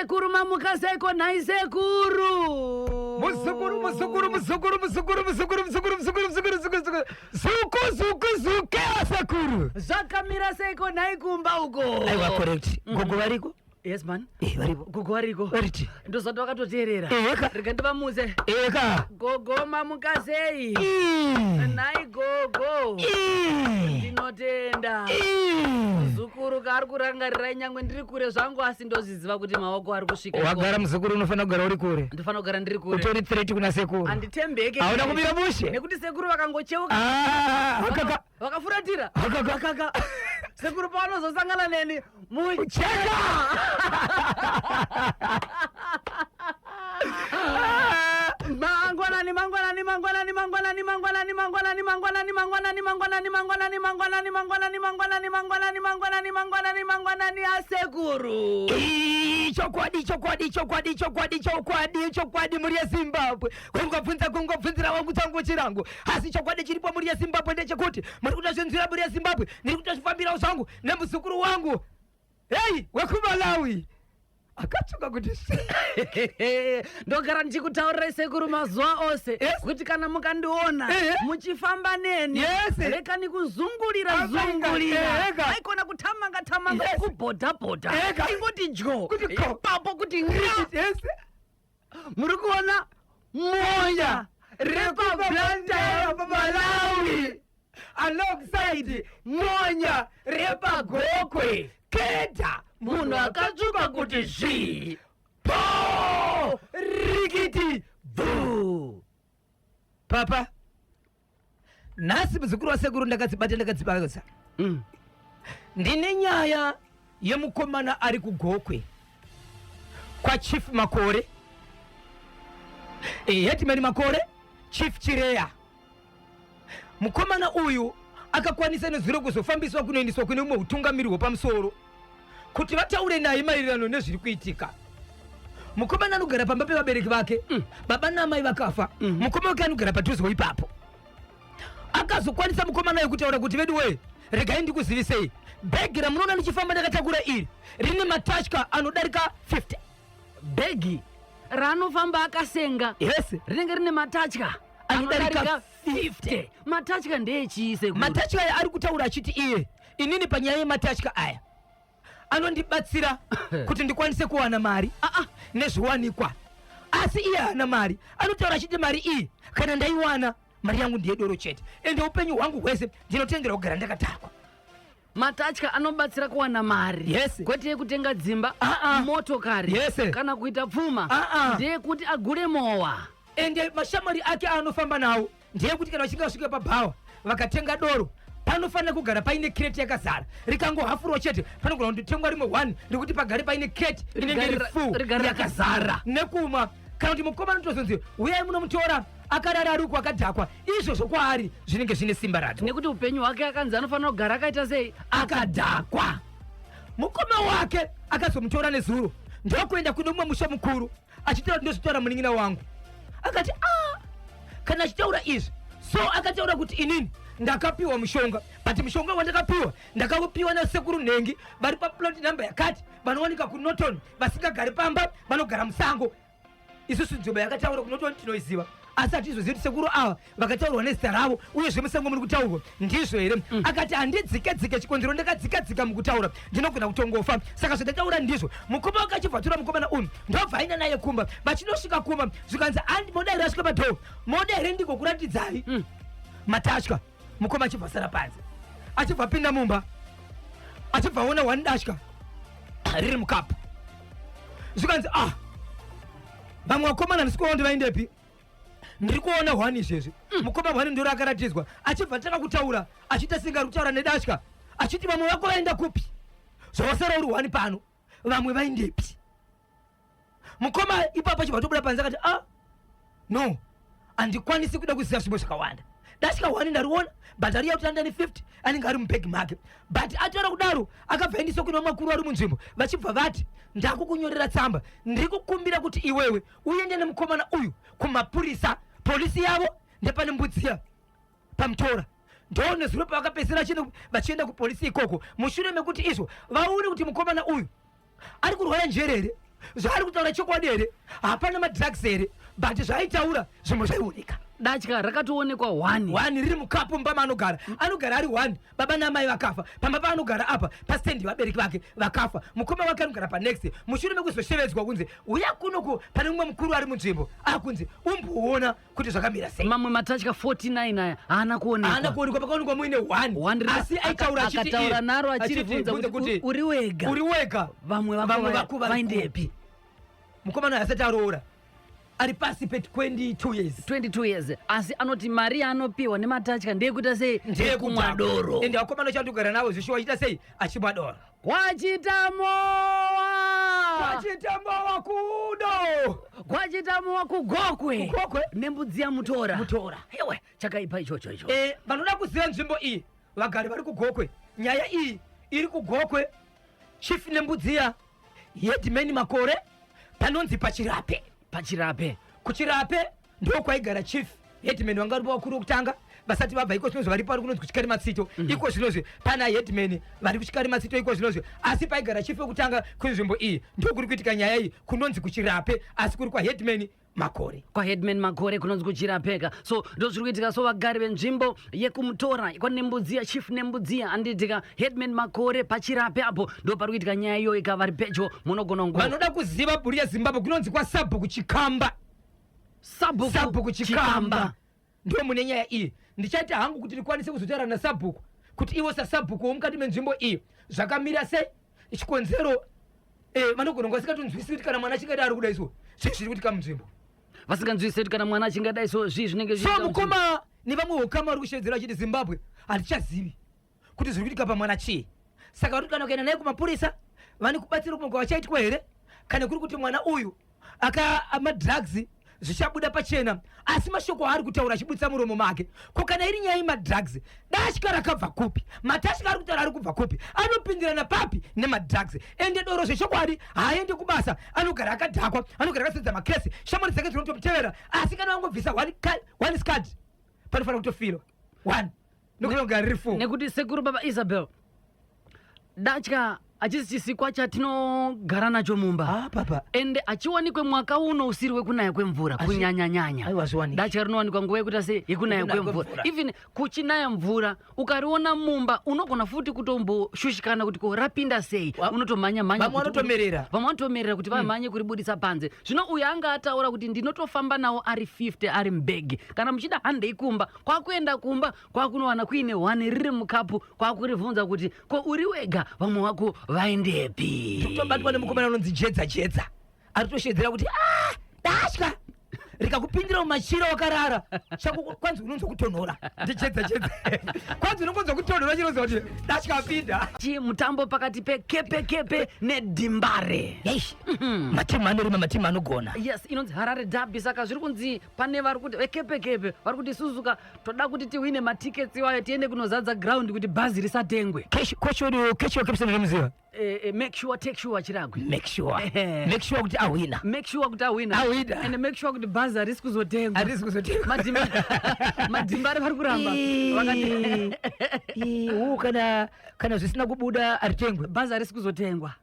Sekuru mamuka seiko nhai sekuru? Muzukuru, muzukuru, muzukuru, muzukuru, muzukuru, muzukuru, muzukuru, muzukuru, muzukuru, muzukuru. Zuku, zuku, zuke wasekuru. Zvakamira seiko nhai kumba uko? Aiwa correct. Gogo variko? Yes man. Eh, varipo. Gogo variko. Variti. Ndozvati vakatoteerera. Eka. Rega ndivamutse. Eka. Gogo mamuka sei? Ii. Nhai gogo. Ii. Ndinotenda. Ii. Muzukuru kaari kurangarirai nyangwe ndiri kure zvangu asi ndozviziva kuti maoko ari kusvika. ikoko. Wagara muzukuru unofanira kugara uri kure. Ndinofanira kugara ndiri kure. Utori threat kuna sekuru. Handitembeke. Hauna kumira mushe. Nekuti sekuru vakangocheuka. Ah, hakaka. Vakafuratira. Hakaka. Hakaka. Sekuru pavanozosangana neni Cheka. Mangwanani, mangwanani, mangwanani, mangwanani, mangwanani, mangwanani, mangwanani, mangwanani, mangwanani, mangwanani, mangwanani, mangwanani, mangwanani, mangwanani, mangwanani, mangwanani, mangwanani asekuru. Ii, chokwadi chokwadi chokwadi chokwadi chokwadi chokwadi mhuri yezimbabwe kungobvunza kungobvunzira wangu changu chirango asi chokwadi chiripo mhuri yezimbabwe ndechekuti muri kutozvinzwira mhuri yezimbabwe ndiri kutozvifambirawo zvangu nemuzukuru wangu hei wekumalawi akatsvuka kuti Ndogara ndichikutaurirai sekuru mazuva ose Yes. kuti kana mukandiona Eh. muchifamba neni Yes. rekani kuzungulira Aka- zungulira Eka. aikona kutamanga tamanga Yes. kubhodha bhodha Eka. ingoti dyo Kuti ko. ipapo kuti nga Yes. muri kuona moya repaBlantyre pamalawi alongside monya repagokwe keta munhu akatsvuka kuti zvii po rikiti bvu papa nhasi muzukuru wasekuru ndakadzibata ndakadzibata Ndine nyaya yemukomana ari kugokwe kwachief Makore, headman Makore, Chief Chireya. Mukomana uyu akakwanisa nezuro kuzofambiswa kunoendeswa kune umwe utungamiri hwepamusoro kuti vataure naye maererano nezviri kuitika. Mukomana anogara pamba pevabereki vake, baba naamai vakafa. Mukoma wake anogara padhuzewo ipapo. Akazokwanisa mukomana uyu kutaura kuti vedu wee regai ndikuzivisei bhegi ramunoona ndichifamba ndakatakura iri rine matatya anodarika 50. Bhegi raanofamba akasenga Yes. rinenge rine matatya Anodarika 50. Matatya ndeechii sekuru? Matatya aya ari kutaura achiti iye inini panyaya yematatya aya anondibatsira kuti ndikwanise kuwana mari aa nezviwanikwa, asi iye haana mari. Anotaura achiti mari iyi kana ndaiwana mari yangu ndiyedoro chete, ende upenyu hwangu hwese ndinotendera kugara ndakatakwa. Matatya anobatsira kuwana mari. Yes. Kwete yekutenga dzimba, Ah-ah. motokari, Yes. kana kuita pfuma. Ah-ah. Ndeyekuti agure mowa. Ende mashamwari ake aanofamba nawo ndeyekuti kana vachinge vasvika pabhawa vakatenga doro panofanira kugara paine crate yakazara, rikangohafurwa chete panogona kundotengwa rimwe one rekuti pagare paine crate inenge iri full Rigare yakazara nekumwa. Kana kuti mukomana unotozonzi uyai munomutora akarara ari uko akadhakwa. Izvozvo kwaari zvinenge zvine simba radzo nekuti upenyu hwake akanzi anofanira kugara akaita sei? Akadhakwa. Mukoma wake akazomutora nezuro ndokuenda kune mumwe musha mukuru achitaura kuti ndozvitaura munin'ina wangu. Akati a kana achitaura izvi so akataura kuti inini ndakapiwa mushonga, but mushonga wandakapiwa ndakaupiwa nasekuru nhengi vari paplot number yakati, vanowanika kuNorton, vasingagari pamba, vanogara musango. Isusu nzvimbo yakataura kuNorton tinoiziva, asi hatizozivi kuti sekuru ava vakataurwa nezita ravo uye zvemusango muri kutaurwa ndizvo here. Akati handidzike-dzike, chikonzero ndakadzika-dzika mukutaura ndinogona kutongofa, saka zvandataura ndizvo. Mukoma wake achibva atora mukomana uyu ndobva aenda naye kumba. Vachinosvika kumba zvikanzi andi moda here asvika padhoo, moda here ndigokuratidzai matatya. Mukoma achibva asara panze, achibva apinda mumba, achibva aona one datya riri mukapu. Zvikanzi ah, vamwe vakomana handisi kuona kuti vaendepi, ndiri kuona hwani izvezvi. Mukoma hwani ndoro akaratidzwa. Achibva atanga kutaura achiita senge ari kutaura nedatya, achiti vamwe vako vaenda kupi zvawasara uri hwani pano, vamwe vaendepi? Mukoma ipapo achibva atobuda panze akati ah no, handikwanisi kuda kuziva zvimwe zvakawanda, datya hwani ndariona, but ariya kuti andani 50 anenge ari mubhegi make. But ataura kudaro akabva aendeswa kune vakuru vari munzvimbo, vachibva vati ndakukunyorera tsamba, ndiri kukumbira kuti iwewe uende nemukomana uyu kumapurisa, polisi yavo ndepane mbudziya pamutora. Ndonezuro pavakapedzisira vachienda kupolisi ikoko mushure mekuti izvo vaone kuti mukomana uyu ari kurwara njere here. Zvaari kutaura chokwadi here? Hapana madrugs here? But zvaaitaura zvimwe zvaioneka. Datya rakatoonekwa one. One riri mukapu mumba maanogara. Anogara ari one. Baba namai vakafa. Pamba paanogara apa pastendi vabereki vake vakafa. Mukoma wake anogara panext. Mushure mekuzoshevedzwa kunzi uya kunoku pane mumwe mukuru ari munzvimbo akunzi umboona kuti zvakamira sei. Mamwe matatya 49 aya haana kuonekwa. Haana kuonekwa, pakaonekwa muine one. One Asi aitaura achiti akataura iye, naro achiti achiribvunza bvunza kuti uri wega. Uri wega. Vamwe vako Vamwe vako vari vaendepi? kupi? Mukomana uyu asati aroora ari pasi pe 22 years. 22 years asi anoti mari yaanopiwa nematatya ndeyekuita sei? Ndeyekumwa doro. Ende vakomana uchandogara navo zvishuwa achiita sei? Achimwa doro. Kwachitamowa. Kwachitamowa kudo. Kwachitamowa kuGokwe. KuGokwe. Nembudzi yamutora. Mutora. Hewe, chakaipa ichocho icho. Vanoda kuziva nzvimbo iyi vagari vari kuGokwe. Nyaya iyi iri kuGokwe. Chief Nembudziya, Headman Makore, panonzi paChirape. Pachirape. Kuchirape ndo kwaigara chief headman vanga varipo vakuru vokutanga vasati vabva iko zvinozvi varipo vari kunonzi kuchikari matsito. Iko zvinozvi pana headman vari kuchikari matsito iko zvinozvi, asi paigara chief wekutanga kunzvimbo iyi ndokuri kuitika nyaya iyi kunonzi kuChirape, asi kuri kwaheadman Makore. Kwaheadman Makore kunonzi kuChirapeka. So ndo zviri kuitika. So vagari venzvimbo yekumutora kwaNembudziya, Chief Nembudziya, andiitika Headman Makore paChirape apo ndo pari kuitika nyaya iyoyo. Ika vari pedyo munogona ngo Vanoda kuziva bhuri yeZimbabwe kunonzi kwasabhuku Chikamba. Sabhuku Sabhuku Chikamba ndo mune nyaya iyi. Ndichaita hangu kuti ndikwanise kuzotaura nasabhuku kuti ivo sasabhuku womukati menzvimbo iyi zvakamira sei, chikonzero vanogona kunge vasingatonzwisisi kuti kana mwana achinge ari kudai so zvii zviri kuitika munzvimbo. Vasinganzwisisi kuti kana mwana achingadai so zvii zvinenge So zvichiitika munzvimbo. Mukoma nevamwe ukama vari kushevedzera vachiti Zimbabwe hatichazivi kuti zviri kuitika pamwana chii. Saka vari kuti kana kuenda naye kumapurisa vane kubatsira kumwe kwavachaitwa here, kana kuri kuti mwana uyu aka madrugs zvichabuda pachena. Asi mashoko aari kutaura achibudisa muromo make, ko kana iri nyaya yemadrugs, datya rakabva kupi? Matatya ari kutaura ari kubva kupi? Anopindirana papi nemadrugs? Ende doro zvechokwadi haaendi kubasa, anogara akadhakwa, anogara akasedza makesi, shamwari dzake dzinotomutevera. Asi kana vangobvisa one scud panofanira kutofirwa one nokuti kugara riri full. Nekuti sekuru baba Isabel, datya hachisi chisikwa chatinogara nacho mumba. Ah, papa. Ende achiwanikwe mwaka uno usiri wekunaya kwemvura kunyanyanyanya. Aiwa, hazviwaniki. Datya rinowanikwa nguva yekuita sei? Yekunaya Yekunaya kwemvura. kwemvura. Even kuchinaya mvura ukariona mumba unogona futi kutomboshushikana kuti ko rapinda sei. Unotomhanya mhanya Vamwe vanotomerera. Vamwe vanotomerera kuti vamhanye kuribudisa panze. Zvino uyu anga ataura kuti ndinotofamba nawo ari 50 ari mubhegi, kana muchida handei kumba. Kwakuenda kumba kwakunowana kuine one riri mukapu, kwakuribvunza kuti ko uri wega, vamwe vako vaendepi? Tobatwa nemukomana anonzi Jedza Jedza ari kutoshedzera kuti ah, datya rikakupindira mumachira wakarara chako kwanzi unonzwa kutonhora. Ndijedza Jedza, kwanzi unongonzwa kutonhora chinonzwa kuti datya apinda. Chi mutambo pakati peKepekepe neDimbare. Eish, matimu anorima, matimu anogona. Yes, inonzi Harare Derby. Saka zviri kunzi pane vari kuti veKepekepe vari kuti isusuka toda kuti tiwine matickets iwayo tiende kunozadza ground kuti bhazi risatengwe. Coach wedu, coach weKepson unomuziva? Make sure, take sure Chiragwi. Make sure. Ehe. Make sure kuti ahwina. Make sure kuti ahwina. Ahwina. And make sure kuti bhazi harisi kuzotengwa. Harisi kuzotengwa. Madhimbare vari kuramba vakati Kana zvisina kubuda haritengwe. Bhazi harisi kuzotengwa,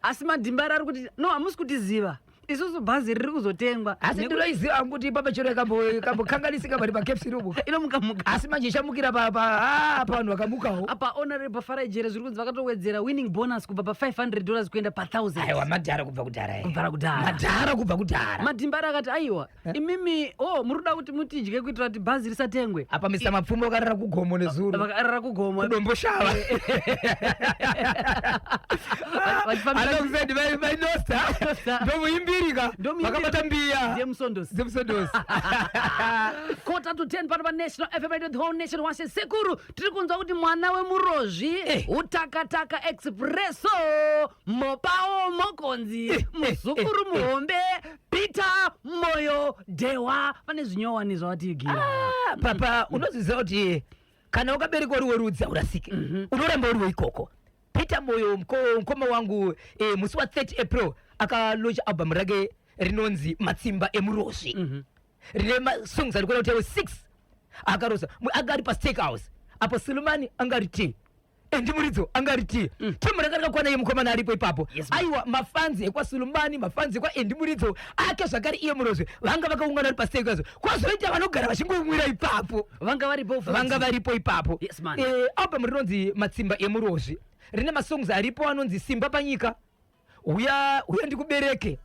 asi Madhimbare ari kuti no, hamusi kutiziva isusu, bhazi riri kuzotengwa. Asi ndinoiziva hangu kuti papa chero ikambokanganisika pari paCaps inomuka. Inomukamuka. Asi manje ichamukira pavanhu vakamukawo. Apa Honorable Farai Jere zviri kunzi vakatowedzera winning bonus kubva pa$500 kuenda pa1000. Aiwa, madhara kubva kudhara. Kubvara kudhara. Madhara kubva kudhara. Madhimbare akati aiwa, imimi o muri kuda kuti mutidye kuitira kuti bhazi risatengwe. Apa Mr Mapfumbo vakarara kugomo nezuro. Vakarara kugomo. Kudomboshava. Vachifambira- Alongside vainosta ndomuimbirika. Ndomuimbiri. Vakabata mbiya. Ndiye Musondosi. Dzemusondosi. 9:45 pano paNational FM Radio, the whole nation wase. Sekuru, tiri kunzwa kuti mwana wemurozvi utakataka expresso mopawo mokonzi muzukuru muhombe Peter Moyo Dewa vane zvinyowani zvavatiigira. Ah, papa, unoziziva kuti kana wakaberekwa uri werudzi haurasike, unoramba uriwo ikoko. Peter Moyo mukoma wangu, musi wa30 April akalauncha album rake rinonzi Matsimba Emurozvi, rine masongs ari kuona kuti aiwo 6 akarosa. Anga ari paStake House apo Silumani anga ari t Andy Muridzo anga ari T. Timu ranga rakakwana yemukomana aripo ipapo. Yes, ma'am. Aiwa mafanzi ekwaSulumani, mafanzi ekwaAndy Muridzo ake zvakare iye Murozvi vanga vakaungana vari pastage kwazo. Kwazoita vanogara vachingomwira ipapo. Vanga varipo futi. Vanga varipo ipapo. Yes, man. Album rinonzi Matsimba eMurozvi. Rine masongs aripo anonzi Simba panyika. Uya uya ndikubereke.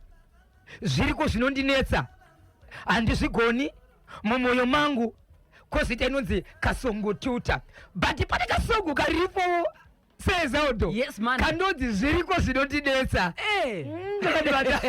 Zviriko zvinondinetsa. Handizvigoni mumwoyo mangu. Kozoita inonzi Kasongotuta. But pane kasongo karipo sezaudo. Yes, man. Kanonzi Zviriko zvinondinetsa. Kakandibata.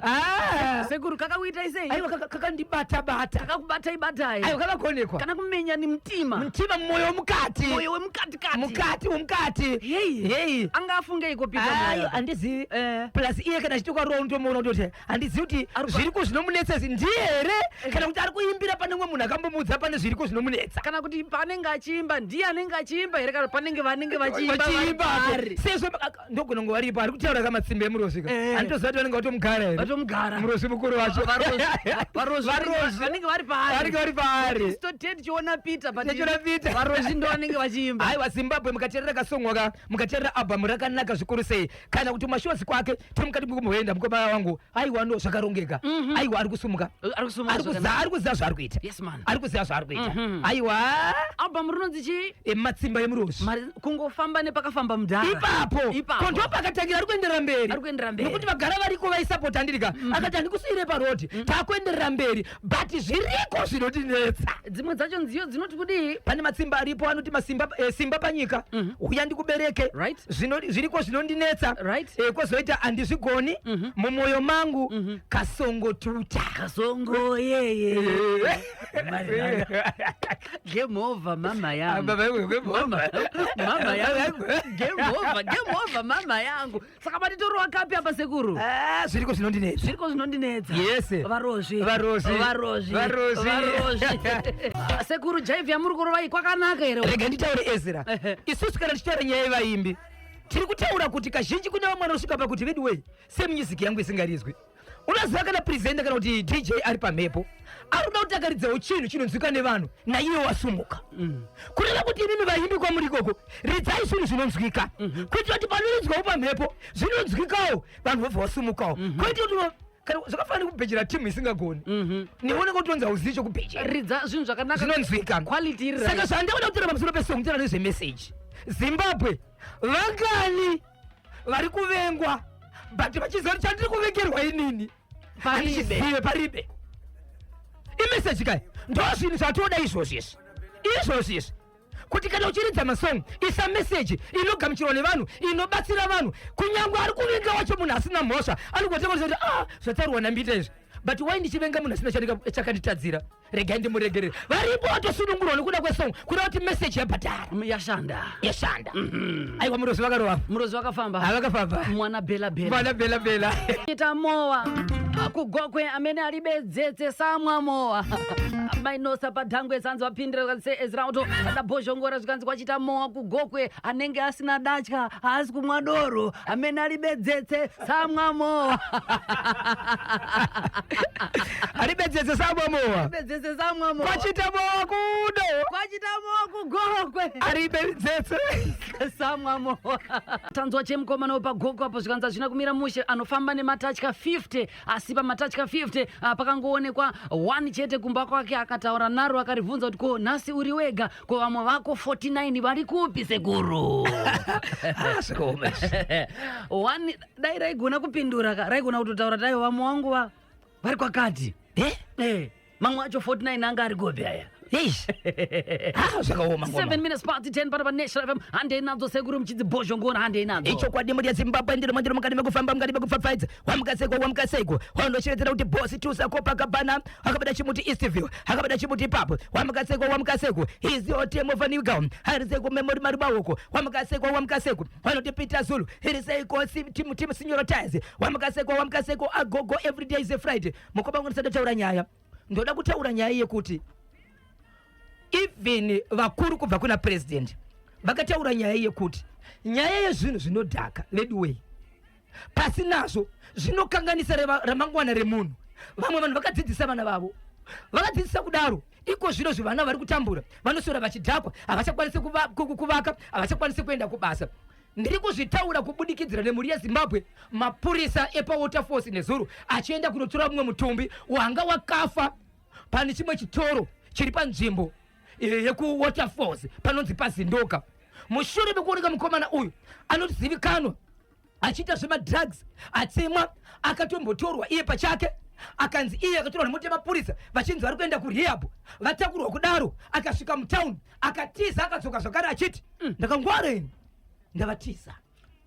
Ah. Sekuru, kakakuitai sei? Aiwa, kakandibata bata. Kakakubatai batai. Aiwa, kakakonekwa. Kana kumenya ni mutima. Mutima, mumwoyo wemukati. Mwoyo wemukatikati. Mukati womukati. Hey. Hey. Anga afungeiko Peter Ayo, Moyo? handizivi. Plus iye kana achitokwa roho unotomuona kutoti handizivi kuti zviriko zvinomunetsa izvi ndiye here kana kuti ari kuimbira pane umwe munhu akambomuudza pane zviriko zvinomunetsa. Kana kuti paanenge achiimba ndiye anenge achiimba here kana panenge vanenge vachiimba vari vachiimba apo. paari? Sezvo ndogona kunge varipo ari kutaura kamatsimba emurozvi ka. Handitoziva kuti vanenge vatomugara here. Vatomugara. Murozvi mukuru wacho. Varozvi. Varozvi. Vanenge vari paari. Vanenge vari paari. Totee tichiona Peter, but Tichiona Peter. Varozvi ndo vanenge vachiimba. Aiwa, Zimbabwe, mukateerera kasongwa ka, mukateerera album rakanaka zvikuru sei. Kana kuti mashows kwake tiri mukati mekumboenda mukoma wangu. Aiwa, ndo zvakarongeka. Aiwa, ari kusumuka. Ari kusumuka Ari zvakanaka. ari kuziva zvaari kuita. Yes, man. Ari kuziva zvaari kuita. Aiwa. Album rinonzi chii? Matsimba eMurozvi. Kungofamba nepakafamba mudhara. Ipapo. Ipapo. Ko ndopakatangira, ari kuenderera mberi. Ari kuenderera mberi. Nokuti vagara variko vaisapota, handirika akati handikusiyire parodi, takuenderera mberi, but zviriko zvinotinetsa. Dzimwe dzacho nziyo dzinoti kudii? Pane matsimba aripo anoti masimba, Simba panyika, Uya ndikubereke, Zviriko zvinondinetsa, kwozoita Handizvigoni, Mumwoyo mangu, Kasongotuta. Kasongo yeye. Game over, mama yangu. Mama, mama yangu. Game over, game over, mama yangu. Saka patitorwa kapi apa, sekuru? Ah, Zviriko zvinondinetsa. Zviriko zvinondinetsa. Yes. Varozvi. Varozvi. Varozvi. Varozvi. Varozvi. Ah, sekuru, jaivhi yamuri kurova iyi kwakanaka here? Rega nditaure, Ezra. Isusu kana tichitaura nyaya yevaimbi, tiri kutaura kuti kazhinji kune vamwe vanosvika pakuti veduwei, semusic yangu isingarizwi. Unoziva kana presenter kana kuti DJ ari pamhepo ari kuda kuti akaridzawo chinhu chinonzwika nevanhu, naiye wasumuka. Kureva kuti imimi vaimbi kwamuri ikoko, ridzai zvinhu zvinonzwika, kuitira kuti panoridzwawo pamhepo zvinonzwikawo, vanhu vobva vasumukawo. Kuitira kuti kana zvakafanana nekubhejera timu isingagoni, neoneka kutonzi hauzivi chokubhejera. Ridza zvinhu zvakanaka. Zvinonzwika. Quality iri Saka right. zvandaona kutaura pamusoro pesong, taura nezvemeseji. Zimbabwe, vangani vari kuvengwa but vachiziva kuti chandiri kuvengerwa inini Paribe. handichizive? Paribe. Imeseji kai, ndo zvinhu zvatoda izvozvi izvi, izvozvi izvi, kuti kana uchiridza masong, isa meseji inogamuchirwa nevanhu, inobatsira vanhu. Kunyange ari kuvenga wacho munhu asina mhosva anogotanga kuti, "Ah, zvataurwa nambita izvi, but why ndichivenga munhu asina chakanditadzira? Regai ndimuregerere." Varipo vatosunungurwa nekuda kwesong, kuda kuti meseji yabhadhara. Yashanda. Yashanda. Aiwa, Murozi vakarova. Murozi wakafamba. Havakafamba. Mwana bela bela. Mwana bela bela. Ita mowa kugokwe, amene alibe dzetse samwa mowa. Mainosa padhangwe sanzi vapindira zvikanzi se Ezrauto adabhozhongora zvikanzi kwachita mowa kugokwe, anenge asina datya haasi kumwa doro, amene alibe dzetse samwa mowa. Aribedzetse samwa mowa. Bedzetse samwa mowa. Kwachita mowa kuno. Kwachita mowa kugokwe. Aribedzetse. Samwa mowa. Tanzwa chemukomana wepagoko apo zvikanzi hazvina kumira mushe, anofamba nematatya 50, asi pamatatya 50 pakangoonekwa 1 chete kumba kwake. Akataura naro, akaribvunza kuti, "Ko nhasi uri wega? Ko vamwe vako 49 vari kupi, sekuru?" Zvakaoma. One dai raigona kupindura ka, raigona kutotaura, dai vamwe vangu vari kwakati. Mamwe acho 49 anga ari kupi aya? Eish. Ah, zvakaoma ngoma. 7 minutes past 10 pano paNational FM. Handei nadzo, sekuru, muchidzibhozhongora, handei nadzo. Ichokwadi, muri yeZimbabwe, ndiro mukati mekufamba, mukati mekupfapfaidza. Wamukaseiko, wamukaseiko? Wanocheredzera kuti bosi tusa Copacabana akabada chimuti Eastview, akabada chimuti ipapo. Wamukaseiko, wamukaseiko? Iziotemovaniga hariseiko memori maribawoko. Wamukaseiko, wamukaseiko? Vanoti Peter Zulu iriseiko timu timu sinyoro tiles. Wamukaseiko, wamukaseiko? Agogo, every day is a Friday. Mukoma wangu, ndisati taura nyaya, ndoda kutaura nyaya yekuti even vakuru kubva kuna president vakataura nyaya yekuti nyaya yezvinhu zvinodhaka, veduwei, pasi nazvo, zvinokanganisa ramangwana remunhu. Vamwe vanhu vakadzidzisa vana vavo. Vakadzidzisa kudaro, iko zvino zvivana vari kutambura, vanoswera vachidhakwa, havachakwanisi kuvaka, havachakwanisi kuenda kubasa. Ndiri kuzvitaura kubudikidzira nemhuri yeZimbabwe, mapurisa epaWaterfalls nezuro achienda kunotora mumwe mutumbi wanga wakafa pane chimwe chitoro chiri panzvimbo eh, yekuWaterfalls panonzi paZindoga. Mushure mekuoneka mukomana uyu anozivikanwa achiita zvemadrugs atsemwa, akatombotorwa iye pachake, akanzi iye akatorwa nemota yemapurisa vachinzi vari kuenda kurehab. Vatakurwa kudaro akasvika mutown akatiza, akadzoka zvakare achiti ndakangwara ini, ndavatiza.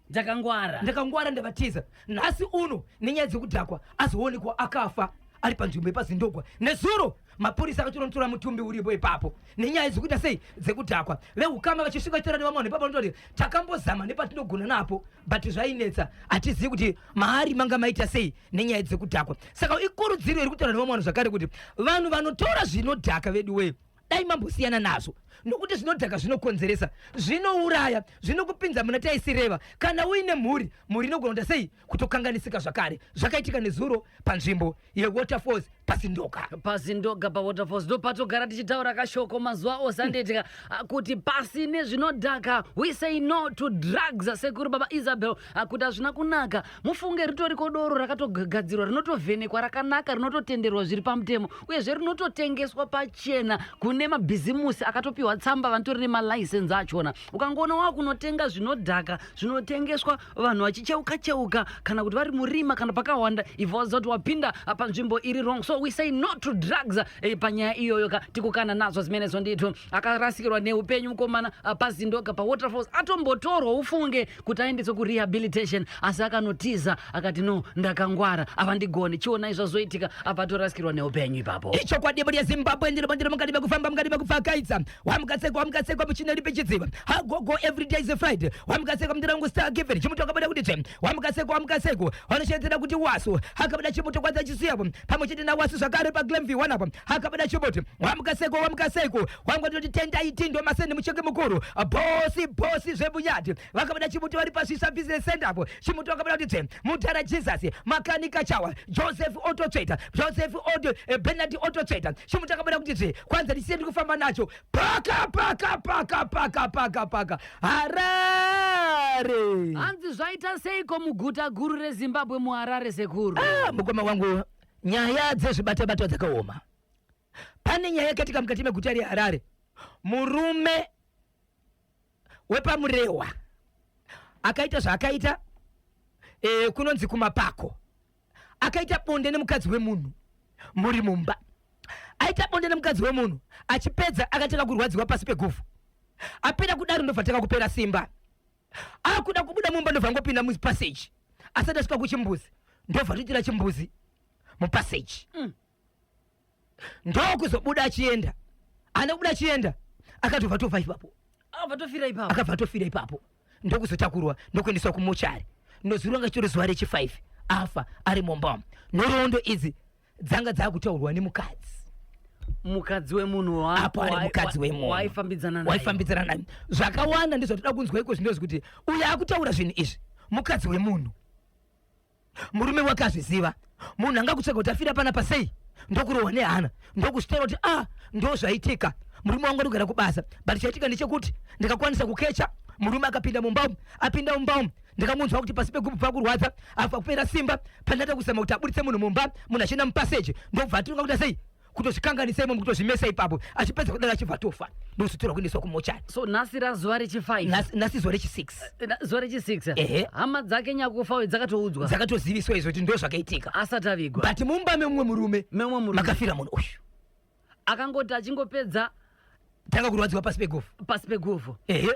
Ndakangwara. Ndakangwara, ndavatiza. Nhasi uno nenyaya dzekudhakwa azoonekwa akafa ari panzvimbo yepaZindogwa nezuro. Mapurisa akatonotora mutumbi uripo ipapo nenyaya dzekuita sei, dzekudhakwa. Veukama vachisvika vachitaura nevamwe vanhu ipapo vanototi takambozama nepatinogona napo, but zvainetsa, hatizivi kuti maari manga maita sei nenyaya dzekudhakwa. Saka ikurudziro iri kutaura nevamwe vanhu zvakare kuti vanhu vanotora zvinodhaka, vedu wee, dai mambosiyana nazvo, nokuti zvinodhaka zvinokonzeresa, zvinouraya, zvinokupinza muna taisireva. Kana uine mhuri, mhuri inogona kuita sei, kutokanganisika zvakare. Zvakaitika nezuro panzvimbo yeWaterfalls paZindoga. PaZindoga, paWaterfalls, ndo patogara tichitaura kashoko mazuva ose, andiitika kuti pasi nezvinodhaka. We say no to drugs, sekuru baba Isabel, kuti hazvina kunaka. Mufunge, ritoriko doro rakatogadzirwa, rinotovhenekwa rakanaka, rinototenderwa zviri pamutemo, uyezve rinototengeswa pachena kune mabhizimusi akatopiwa tsamba, vanotori nemalicense achona. Ukangoona wakunotenga zvinodhaka zvinotengeswa vanhu vachicheuka cheuka kana kuti vari murima kana pakawanda, ibva waziva kuti wapinda panzvimbo iri wrong. So we say no to drugs panyaya iyoyo ka, tikukana nazvo zimenezo ndithu. Akarasikirwa neupenyu mukomana paZindoga paWaterfalls. Atombotorwa, ufunge, kuti aendeswe kurehabilitation, asi akanotiza akati no, ndakangwara, avandigoni. Chionai zvazoitika apa, atorasikirwa neupenyu ipapo. Ichokwadi, mhuri yeZimbabwe, ndiro mukati mekufamba, mukati mekupfakaidza. Wamukatsekwa, wamukatsekwa, muchina ripe chidziva hagogo. Every day is a Friday. Wamukatsekwa, mndira wangu Star Given chimuto akabuda kuti tsve. Wamukatsekwa, wamukatsekwa, vanoshedzera kuti wasu akabuda chimuto kwanza chisiyapo pamwe chete nawasu zvakare paGlenview wanapo akabuda chimuti. Wamukatsekwa, wamukatsekwa wangu, tendai tindo maseni muchenge mukuru, bosi bosi zvebunyati vakabuda chimuti vari paSvisa Business Center apo. Chimuti vakabuda kuti tsve. Mutara Jesus Makanika Chawa Joseph Ototsveta Joseph Oto Bernard Ototsveta. Chimuti akabuda kuti tsve kwanza ndisiye ndiri kufamba nacho paka paka paka paka paka paka Harare. Hanzi zvaita seiko muguta guru reZimbabwe, muHarare, sekuru? Ah, mukoma wangu, nyaya dzezvibatabatwa dzakaoma. Pane nyaya yakaitika mukati meguta reHarare. Murume wepaMurehwa akaita zvaakaita, kunonzi kumapako, akaita bonde nemukadzi wemunhu muri mumba. Aita bonde nemukadzi wemunhu, achipedza akatanga kurwadziwa pasi peguvhu. Apera kudaro ndobva tanga kupera simba, akuda kubuda mumba, ndobva ngopinda mupassage. Asati asvika kuchimbuzi ndobva toitira chimbuzi mupassage. Ndokuzobuda achienda, ana kubuda achienda akatobva tofa ipapo. Akabva tofira ipapo. Akabva atofira ipapo, ndokuzotakurwa ndokuendeswa kumochari. Nozuva ranga chitori zuva rechi5 afa ari mumba. Nhoroondo idzi dzanga dzakutaurwa nemukadzi. Mukadzi wemunhu Apo ari mukadzi wemunhu. Waifambidzana naye. Waifambidzana naye. Zvakawanda ndizvo toda kunzwa iko zvinozvi kuti uyo akutaura zvinhu izvi mukadzi wemunhu, murume wake azviziva. Munhu anga kutsvaga kuti afira panapa sei, ndokurohwa nehana, ndokuzvitaura kuti ah, ndo zvaitika, murume wangu ari kugara kubasa, but chaitika ndechekuti ndikakwanisa kukecha murume akapinda mumba umu. Apinda mumba umu ndikamunzwa kuti pasi pegubhu pakurwadza, afa kupera simba. Pandata kuzama kuti abuditse munhu mumba, munhu achienda mupassage, ndobva atonga kuita sei, kutozvikanganisa imomo, kutozvimesa ipapo. Achipedza kudaro achibva atofa, ndokuzotorwa kuendeswa kumochari. So nhasi razuva rechi5? Nhasi zuva rechi6. Zuva rechi6. Ehe. Hama dzake nyakufa uyu dzakatoudzwa? Dzakatoziviswa izvo kuti ndo zvakaitika. Asati avigwa. But mumba memumwe murume memumwe murume makafira munhu uyu. Akangoti achingopedza tanga kurwadziwa pasi peguvhu. Pasi peguvhu. Ehe,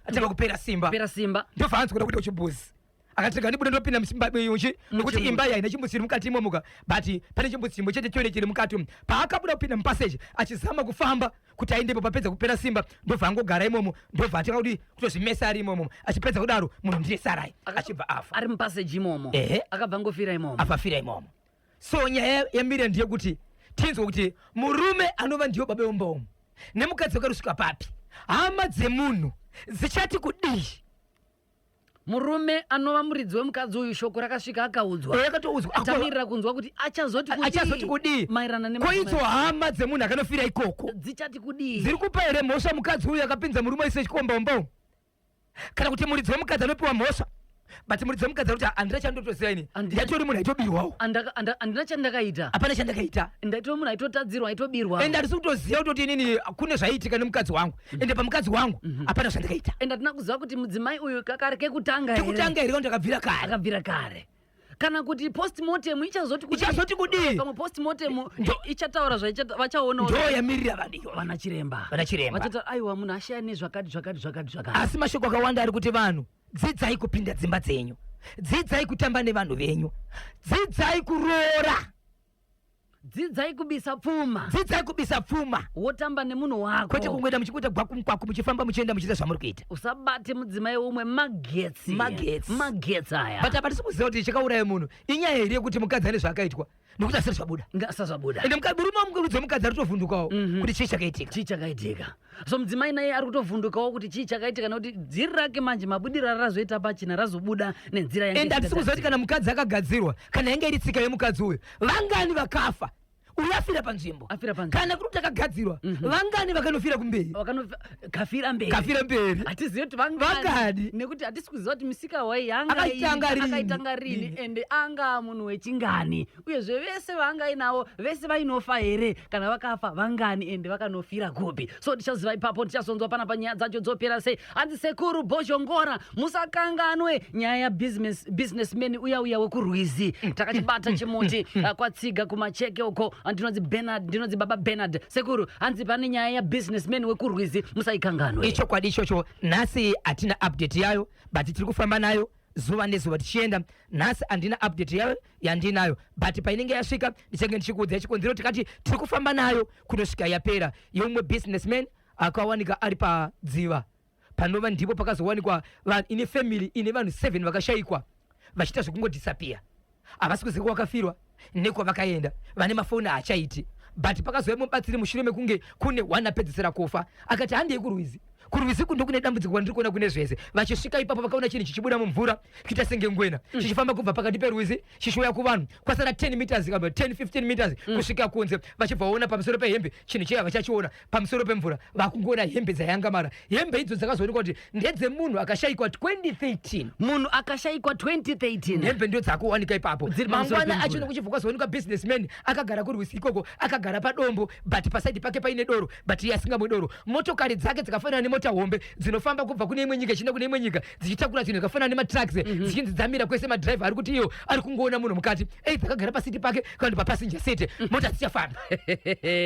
atanga kupera simba. Pera simba. Ndobva anzi kuda kuita chimbuzi, akati rega ndibude ndopinda muchimba uchi, nokuti Muchimbuzi. imba iyi haina chimbuzi chiri mukati imomuka, but pane chimbuzi chimwe chete chone chiri mukati umu. Paakabuda kupinda mupassage achizama kufamba kuti aendepo, papedza kupera simba ndobva angogara imomo, ndobva atanga kuti kutozvimesa ari imomo. Achipedza kudaro munhu ndiye sarai achibva afa. Ari mupassage imomo? Ehe. Akabva angofira imomo. Afafira imomo. So nyaya yamira ndeyekuti tinzwe kuti murume anova ndiyo baba wemumba umu nemukadzi wakarusvika papi, hama dzemunhu dzichati kudii? Murume anova muridzi wemukadzi uyu shoko rakasvika akaudzwa. Yakatoudzwa. Tamirira kunzwa kuti achazoti kudii. Achazoti kudii maererano ko idzo hama dzemunhu akanofira ikoko dzichati kudii? Dziri kupa here mhosva mukadzi uyu akapinza murume ise chikombaumba kana kuti muridzi wemukadzi anopiwa mhosva? But muridzi wemukadzi ari kuti handina chandotoziva ini, ndatori munhu aitobirwawo. Handina chandakaita. Hapana chandakaita. Ndaitova munhu aitotadzirwa, aitobirwa. Ende handisi kutoziva kutoti inini kune zvaiitika nemukadzi wangu, ende pamukadzi wangu hapana zvandakaita. Ende hatina kuziva kuti mudzimai uyu kakari kekutanga here? Kekutanga here kana kuti akabvira kare? Akabvira kare, kana kuti postmortem ichazoti kudii? Ichazoti kudii? Pamwe postmortem ichataura vachaonawo. Ndo yamirira vanhu iyoyo. Vana chiremba. Vana chiremba. Vachataura, aiwa, munhu ashaya nezvakati, zvakati, zvakati, zvakati. Asi mashoko akawanda ari kuti vanhu dzidzai kupinda dzimba dzenyu, dzidzai kutamba nevanhu venyu, dzidzai kuroora, dzidzai kubisa pfuma. Dzidzai kubisa pfuma. Wotamba nemunhu wako. Kwete kungoenda muchikuita gwakumukwaku, muchifamba, muchienda, muchiita zvamuri kuita. Usabate mudzimai umwe magetsi. Magetsi. Magetsi aya. But apa tisi kuziva kuti chakauraya munhu inyaya here yekuti mukadzi ane zvaakaitwa, nekuti asati zvabuda. Ngasazvabuda. Ende murume wamukudzi wemukadzi ari kutovhundukawo kuti chii chakaitika. Chii chakaitika? So mudzimai naye ari kutovhundukawo kuti chii chakaitika, nekuti dziri rake manje mabudiro arazoita pachena razobuda nenzira yange Ende hatisi kuziva kuti kana mukadzi akagadzirwa, kana yange iri tsika yemukadzi uyu, vangani vakafa, uyu afira panzvimbo? Afira panzvimbo. Kana kuri kuti akagadzirwa, vangani vakanofira kumberi? Kafira mberi. Kafira mberi. Hatizivi kuti vangani. Vangani. Nekuti hatisi kuziva kuti misika wai yanga Akaitanga rini. Akaitanga rini. Rini. Ende anga munhu wechingani, uyezve vese vaanga ainawo vese vainofa here? Kana vakafa, vangani, ende vakanofira kupi? So tichaziva ipapo, tichazonzwa panapa nyaya dzacho dzopera sei. Hanzi sekuru Bhozhongora, musakanganwe nyaya yabusinessman uya uya wekurwizi, takachibata chimuti kwatsiga kumacheke uko. Ndinonzi Bernard, ndinonzi baba Bernard. Sekuru, hanzi pane nyaya yabusinessman wekurwizi, musaikanganwe. Ichokwadi ichocho. Nhasi hatina update yayo, but tiri kufamba nayo zuva nezuva tichienda. Nhasi handina update yayo yandinayo, but painenge yasvika ndichange ndichikuudzai chikonzero tikati tiri kufamba nayo kunosvika yapera, yeumwe businessman akawanika ari padziva, panova ndipo pakazowanikwa ine family ine vanhu 7 vakashayikwa vachiita zvekungodisappear. Havasi kuziva kwakafirwa nekwavakaenda, vane mafoni haachaiti. But pakazouya mubatsiri mushure mekunge kune one apedzisira kufa, akati handei kurwizi, kurwizi kundo kune dambudziko kwandiri kuona kune zvese. Vachisvika ipapo vakaona chinhu chichibuda mumvura kuita senge ngwena, chichifamba kubva pakati perwizi chichiuya kuvanhu. Kwasara 10 meters kana 10 15 meters kusvika kunze, vachibva vaona pamusoro pehembe chinhu chiya. Vachachiona pamusoro pemvura, vakungoona hembe dzayangamara. Hembe idzo dzakazoonekwa kuti ndedzemunhu akashayikwa 2013. Munhu akashayikwa 2013. Hembe ndio dzakuwanika ipapo. Dziri pamusoro Mangwana pemvura. achino kuchibva kwazoonekwa businessman akagara kurwizi ikoko, akagara padombo, but pasaidi pake paine doro, but iye asingamwi doro. Motokari dzake dzakafanana nemota hombe dzinofamba kubva kune imwe nyika ichienda kune imwe nyika, dzichitakura zvinhu zvakafanana nematrucks, dzichinzi dzamira kwese. Madhiraivha ari kuti iyo ari kungoona munhu mukati, ei dzakagara pasiti pake kana kuti papassenger seat, mota dzichafamba.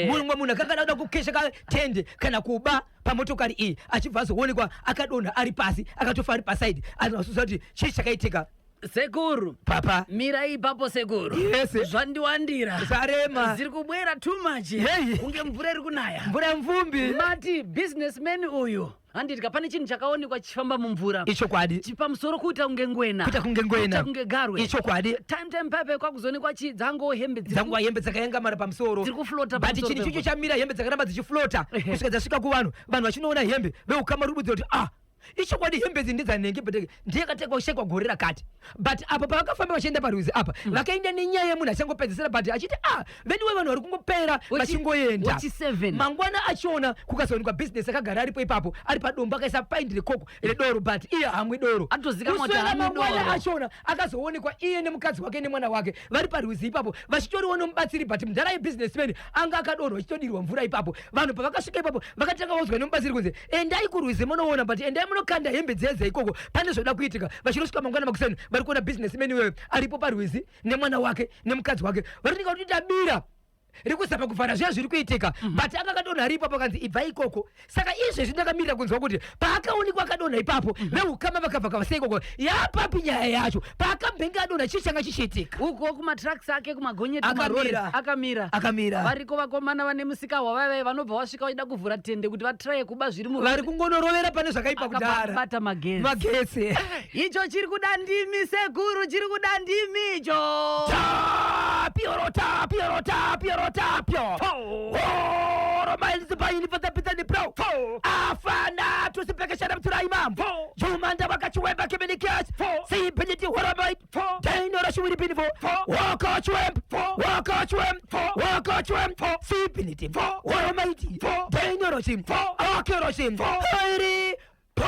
Mumwe munhu akanga ada kukesha katende kana kuba pamotokari iyi, achibva azoonekwa akadonha ari pasi, akatofa ari pasaidi. Anasusa kuti chii chakaitika. Sekuru. Papa. Mirai ipapo, sekuru. Yes. Zvandiwandira. Zarema. Ziri kubwera too much. Hey. Kunge mvura iri kunaya. Mvura yemvumbi. Mati businessman uyu, handiti pane chinhu chakaonekwa chichifamba mumvura? Ichokwadi. Chipamusoro kuita kunge ngwena. Kuita kunge ngwena. Kuita kunge garwe. Ichokwadi. Time time pepe kwakuzoonekwa chi dzangowo hembe dziri Dzanguva hembe dzakayangamara pamusoro. Dziri kuflota But pamusoro chinhu ichocho pemvura. chamira, hembe dzakaramba dzichiflota kusvika dzasvika kuvanhu. Vanhu vachinoona hembe, veukama rubudzira kuti, ah, ichokwadi hembe idzi ndedzanenge, but ndiye akatekwa kushekwa gore rakati. But apo pavakafamba vachienda parwizi apa, vakaenda nenyaya yemunhu achangopedzisira, but achiti, ah, veduwe, vanhu vari kungopera vachingoenda. Wechi seven. Mangwana achiona kukazowanikwa business akagara aripo ipapo, ari padombo, akaisa paindi rekoko redoro, but iye haamwi doro. Atozikamwa kuti Kuswera haamwi mangwana doro. achiona akazoonekwa iye nemukadzi wake nemwana wake vari parwizi ipapo, vachitoriwo nomubatsiri, but mudhara yebusinessman anga akadonhwa achitodirwa mvura ipapo. Vanhu pavakasvika ipapo vakatanga vaudzwa nemubatsiri kunzi endai kurwizi munoona, but endai munokanda hembe dzeze ikoko, pane zvoda kuitika. Vachinosvika mangwana makuseni, vari kuona businessman iyoyo aripo parwizi nemwana wake nemukadzi wake, vari kuninga kuti tabira rikuzama kuvhara zviya zviri kuitika, but anga akadonha ari ipapo, akanzi ibva ikoko. Saka izvezvi ndakamirira kunzwa kuti paakaonekwa akadonha ipapo, veukama vakabva kavasei ikoko, yapapi nyaya yacho? Paakambenge adonha, chii changa chichiitika? Uko kumatrucks ake, kumagonyeti, Akamira. kumarori akamira. Akamira. Variko vakomana vane musika hwavavai, vanobva vasvika vachida kuvhura tende kuti vatraye kuba zviri mu Vari kungonorovera pane zvakaipa kudhara. Akabata magetsi. Magetsi. Icho chiri kuda ndimi, sekuru, chiri kuda ndimi icho. Tapio, tapio, tapio, tapio. horomailisipainifotapitaniprou afana tusipekeshanamtsuraimam jumanda wakachiwemba kiminikes sipiniti horomait dainoroshiwiripinifo wakachiwemb wakachiwemb wakachiwemb sipiniti horomaiti dainoroshi akeroshi airi po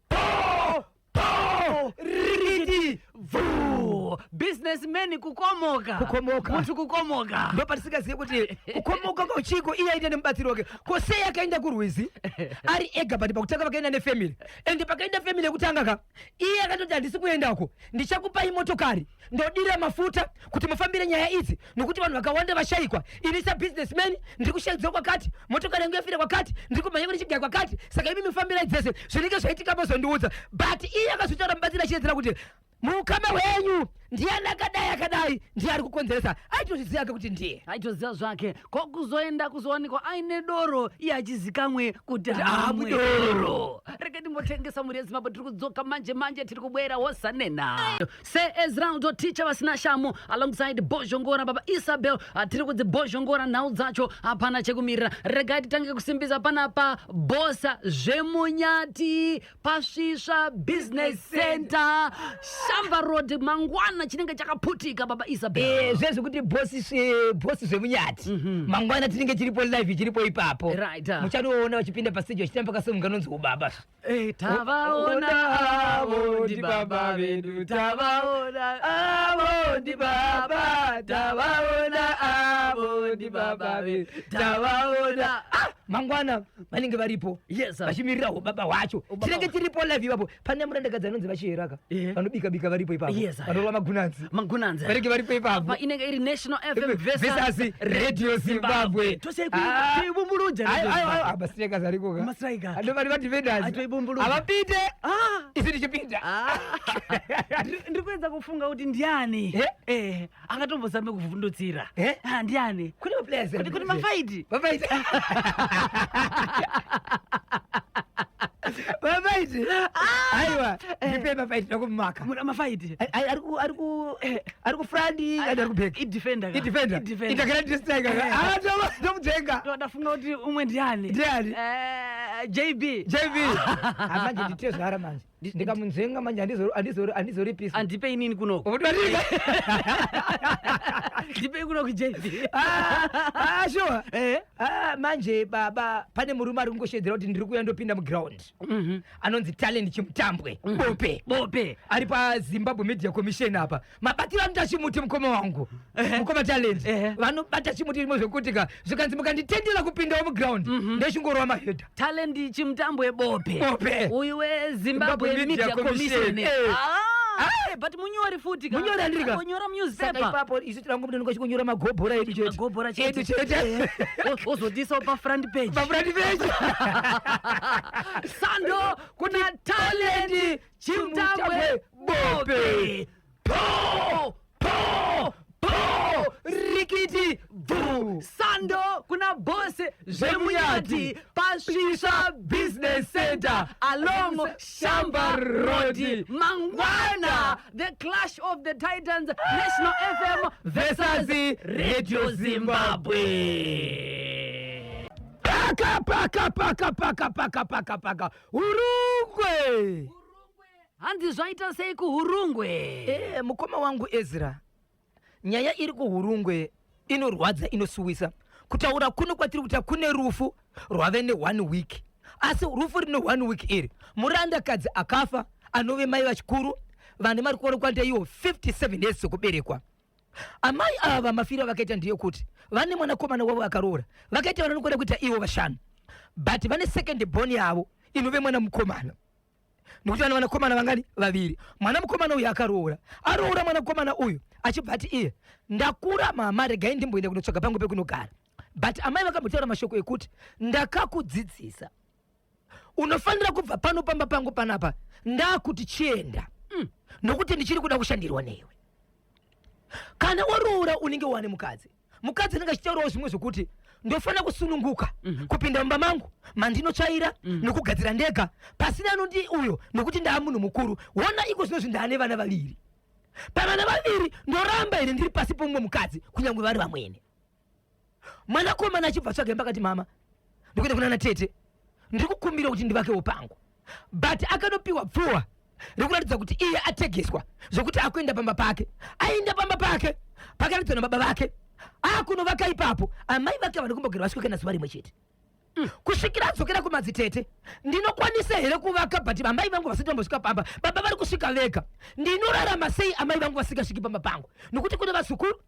po po rikiti Bvu. Businessman kukomoka. Kukomoka. Muntu kukomoka. Ndopatisingazive kuti kukomoka kwauchiko iye aita nemubatsiri wake, ko sei akaenda kurwizi ari ega? But pakutanga vakaenda nefamily, ende pakaenda family yekutanga ka, iye akatoti, "Handisi kuendako, ndichakupai motokari, ndodira mafuta kuti mufambire nyaya idzi, nokuti vanhu vakawanda vashayikwa. Ini sabusinessman ndiri kushaidzwa kwakati, motokari yangu yafira kwakati, ndiri kumhanya kune chigaya kwakati, saka imi mufambirai dzese zvinenge zvaitika mozondiudza." But iye akazotaura mubatsiri achiedzera kuti mukama hwenyu ndiani akadai akadai, ndiye ari kukonzeresa. Aitozviziva ke kuti ndiye. Aitoziva zvake. Ko kuzoenda kuzowanikwa aine doro, iye achizikamwe kuti Kuti hamwe hamwe doro. doro. Rege timbotengesa mhuri yeZimbabwe, tiri kudzoka manje manje, tiri kubwera wosanena seEzraldo ticha vasina shamu alongside Bhozhongora baba Isabel. Ah, tiri kudzi Bhozhongora nhau dzacho, hapana chekumirira. Regai titange kusimbisa panapa bhosa zvemunyati paSvisva Business Center, Shamba Road. Mangwana chinenge chakaputika, baba Isabel. Zvezvekuti bosi zvemunyati mangwana tinenge tiripo live, chiripo ipapo. Muchanoona vachipinda pastage vachitamba kasong kanonzi Ubaba. Tavaona avo ndibaba vedu, tavaona avo ndibaba, tavaona avo ndibaba vedu, tavaona. Ah, mangwana vanenge varipo vachimirira ubaba hwacho. Ubaba. Tinenge tiripo live ipapo. Pane murandakadzi anonzi vachiyeraka, vanobika bika varipo ipapo. Vanorova magunanzi. Magunanzi. Vanenge varipo ipapo. Pa inenge iri National FM versus Radio Zimbabwe. Ah. Toibumbuludza. Ayo, ayo, ayo, mastrikers ariko ka. Mastriker. Andovani madefenders. Atoibumbuludza. Havapinde isi tichipinda. Ndiri kuedza kufunga kuti ndiani akatombozame kuvhundutsira. Ah, ndiani? Kune maplayers. Kuti mafaiti. Mafaiti, mafaiti, aiwa, ndipe mafaiti nokumumaka. Muda mafaiti. Ari kufront kana ari kuback? Idefender ka. Idefender. Idefender. Itakira ndistriker. Ah, tomutenga. Ndafunga kuti umwe ndiani? Ndiani? JB. JB manje nditezvara manje, ndikamunzenga manje handizoripisi. Andipe inini kunoko. Unotorika. Ndipe kunoku JB. Ah, sure. Ah, manje baba, pane murume ari kungoshedzera kuti ndiri kuuya, ndopinda muground, anonzi Talent Chimutambwe Bope. Bope. Ari paZimbabwe Media Commission apa. Mabatiro anoita chimuti mukoma wangu, mukoma Talent, vanobata chimuti rimwe zvekuti ka zvikanzi mukanditendera kupindawo muground, ndechingorova mahedha. Talent Chimutambwe Bope. Bope. Uyu weZimbabwe Zimbabwe Media Media Commission. Commission. Ah, but munyori futi ka. Munyori andiri ka. Angonyora Saka newspaper. ipapo isu tirangomuti chikunyora magobhora edu chete. Magobhora chete. Edu chete. Ozotisawo pafront page. Pafront page. Sando kuna Talent Chimutambwe Bope. Po po po rikiti bvu. Sando kuna Boss Zvemunyati paSvisva Business Center along Shamba Road. Mangwana, the clash of the titans, National FM versus Radio Zimbabwe. Paka paka paka paka paka paka paka Hurungwe. Hanzi zvaita sei kuHurungwe? Mukoma wangu Ezra, nyaya iri kuHurungwe inorwadza, inosuwisa. Kutaura kuno kwatiri kuita, kune rufu rwave ne1 week, asi rufu rine 1 week iri, murandakadzi akafa anove mai vachikuru vane mari kuonekwa iwo 57 years dzekuberekwa. Amai ava mafiro avakaita ndeyekuti vane mwanakomana wavo akaroora, vakaita vanonokwada kuita ivo vashanu, but vane second born yavo inove mwana mukomana, nekuti vana vanakomana vangani? Vaviri. Mwana mukomana uyu akaroora, aroora mwanakomana uyu achibva ati iye, "Ndakura mama, regai ndimboenda kunotsvaga pangu pekunogara." But amai vakambotaura mashoko ekuti, "Ndakakudzidzisa, unofanira kubva pano pamba pangu panapa, ndakuti chienda, nokuti ndichiri kuda kushandirwa newe. Kana waroora unenge wane mukadzi." Mukadzi anenge achitaurawo zvimwe zvokuti, "Ndofanira kusununguka kupinda mumba mangu mandinotsvaira nokugadzira ndega, pasina anoti uyo, nokuti ndaa munhu mukuru. Wona iko zvinozvi ndaane vana vaviri. Pavana vaviri ndoramba here ndiri pasi pomumwe mukadzi, kunyange vari vamwene?" Mwanakomana achibva atsvaga imba akati, mama, ndikuenda kunana tete, ndiri kukumbira kuti ndivakewo pangu. But akanopiwa pfuwa rekuratidza kuti iye ategeswa zvekuti akuenda pamba pake. Aenda pamba pake pakaratidzwa nababa vake, akunovaka ipapo. Amai vake havana kumbogera vasvike kana zuva rimwe chete kusvikira adzokera kumadzitete. Ndinokwanisa here kuvaka, but amai vangu vasati vambosvika pamba? Baba vari kusvika vega. Ndinorarama sei amai vangu vasingasviki pamba pangu? Nokuti kune vazukuru.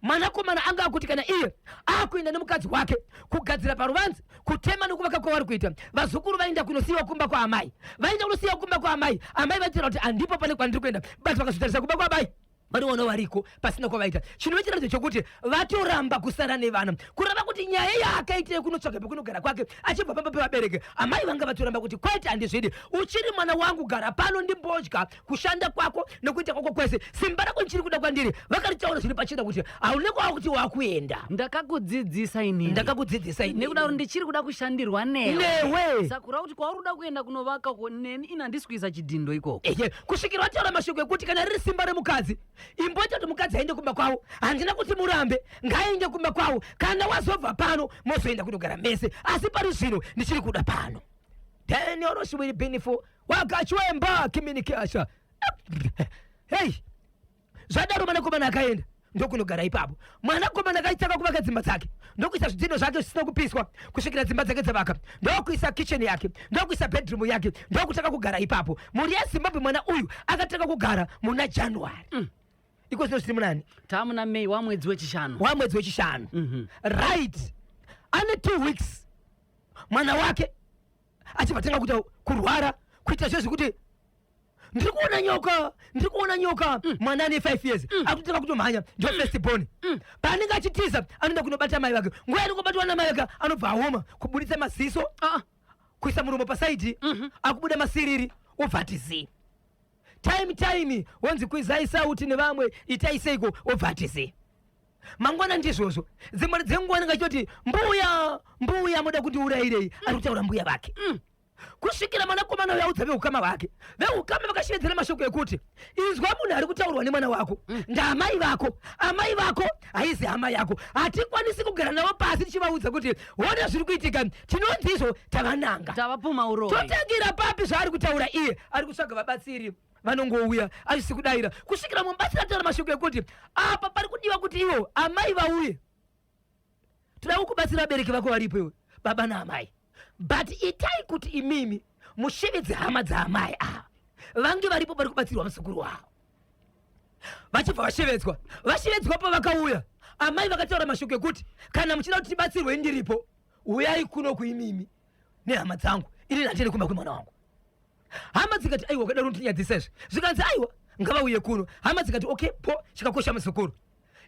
Mwanakomana anga akuti kana iye akuenda nemukadzi wake kugadzira paruvanze, kutema nekuvaka kwavari kuita, vazukuru vaenda kunosiyiwa kumba kwaamai. Vaenda kunosiyiwa kumba kwaamai, amai vaitaura kuti handipo pane kwandiri kuenda, but vakazotarisa kumba kwaamai, vanoona variko pasina kwavaita. Chinove chiratidzo chokuti vatoramba kusara nevana. Kureva kuti nyaya yaakaita yekunotsvaga pekunogara kwake achibva pamba pevabereki, amai vanga vatoramba kuti kwete, handizvidi, uchiri mwana wangu, gara pano ndimbodya kushanda kwako nekuita kwako kwese, simba rako ndichiri kuda kwandiri. Vakaritaura zviri pachena kuti haune kwava kuti wakuenda. Ndakakudzidzisa inini. Ndakakudzidzisa inini. Nekuda kuti ndichiri kuda kushandirwa newe. Newe. Saka kureva kuti kwauri kuda kuenda kunovaka uko, neni ini handisi kuisa chidhindo ikoko. Ehe, kusvikira vataura mashoko ekuti kana riri simba remukadzi, imboita kuti mukadzi aende kumba kwavo. Handina kuti murambe, ngaaende kumba kwavo. Kana wazobva pano, mozoenda kunogara mese, asi pari zvino ndichiri kuda pano. Daniel Roshiwiri Benifo wakachwemba kiminikasha. Hei, zvadaro mwanakomana akaenda ndokunogara ipapo. Mwanakomana akaitanga kuvaka dzimba dzake, ndokuisa zvidzindo zvake zvisina kupiswa kusvikira dzimba dzake dzavaka, ndokuisa kitchen yake, ndokuisa bedroom yake, ndokutanga kugara ipapo. Mhuri yeZimbabwe, mwana uyu akatanga kugara muna January. Iko zvino zviri munani? Taamuna May, wamwedzi wechishanu. Wamwedzi wechishanu. Right, ane 2 weeks mwana wake achibva tanga kuita kurwara, kuita zvezvekuti ndiri kuona nyoka, ndiri kuona nyoka. Mwana ane 5 years akutanga kutomhanya, ndo first born. Paanenge achitiza, anoenda kunobata mai vake. Nguva yaanongobatwa namai vake, anobva aoma kubuditsa maziso, kuisa muromo paside, akubuda masiriri, obva ati zii. Time time wonzi kwizai sauti nevamwe, itai seiko, obva ati zii. Mangwana ndizvozvo. Dzimwe dzenguva anenge achitoti, mbuya, mbuya, muda kundiurayirei? Ari kutaura mbuya vake. Kusvikira mwanakomana uyo audza veukama hwake. Veukama vakashevedzera mashoko ekuti, inzwa, munhu ari kutaurwa nemwana wako ndaamai vako. Amai vako haizi hama yako. Hatikwanisi kugara navo pasi tichivaudza kuti hona zviri kuitika. Tinonzi izvo tavananga, tavapuma uroyi. Totangira papi zvaari kutaura iye? Ari kutsvaga vabatsiri, vanongouya achisi kudayira, kusvikira mubatsiri ataura mashoko ekuti apa pari kudiwa kuti ivo amai vauye. Toda kukubatsira, vabereki vako varipo iwe, baba naamai, but itai kuti imimi mushevedze hama dzaamai ava vange varipo pari kubatsirwa muzukuru wavo. Vachibva vashevedzwa. Vashevedzwa, pavakauya, amai vakataura mashoko ekuti kana muchida kuti tibatsirwe ndiripo, uyai kuno kuimimi nehama dzangu, ini ndatende kumba kwemwana wangu. Hama dzikati, aiwa, ukadaro unotinyadzisa izvi. Zvikanzi, aiwa, ngavauye kuno. Hama dzikati, okay, po chikakosha muzukuru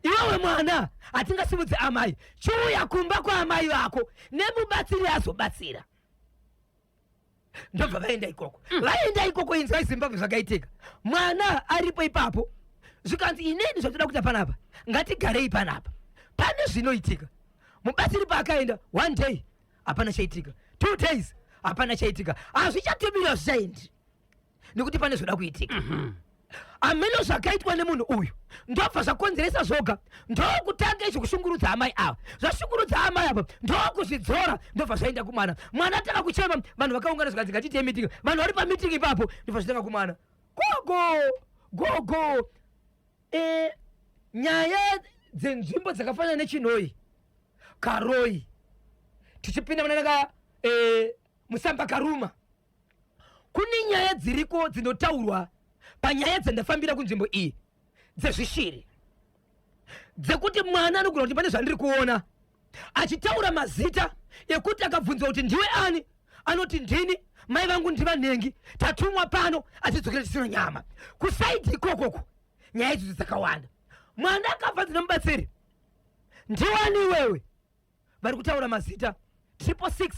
iwewe mwana, hatingasimudze amai, chiuya kumba kwaamai vako nemubatsiri azobatsira. Ndobva vaenda ikoko. Vaenda ikoko, inzwai Zimbabwe, zvakaitika mwana aripo ipapo. Zvikanzi, inini zvatoda kuita panapa, ngatigarei panapa, pane zvinoitika. Mubatsiri paakaenda, one day hapana chaitika, 2 days hapana chaitika. Hazvichatumira, hazvichaendi nekuti pane zvoda kuitika. Ameno zvakaitwa nemunhu uyu, ndobva zvakonzeresa zvoga, ndokutanga izvo kushungurudza amai ava. Zvashungurudza amai ava, ndokuzvidzora, ndobva zvaenda kumwana. Mwana atanga kuchema, vanhu vakaungana, zvikanzi ngatiitei meeting. Vanhu vari pameeting ipapo, ndobva zvitanga kumwana, gogo, gogo, nyaya dzenzvimbo dzakafanana neChinoi, Karoi, tichipinda munanaka Musamba Karuma, kune nyaya dziriko dzinotaurwa panyaya dzandafambira kunzvimbo iyi dzezvishiri, dzekuti mwana anogona kuti pane zvandiri kuona, achitaura mazita ekuti akabvunzwa kuti ndiwe ani, anoti ndini mai vangu, ndivanhengi, tatumwa pano, achidzokera tisina nyama. Kuside ikokoko nyaya idzodzo dzakawanda. Mwana akabva dzinomubatsiri, ndiwani iwewe? Vari kutaura mazita 666,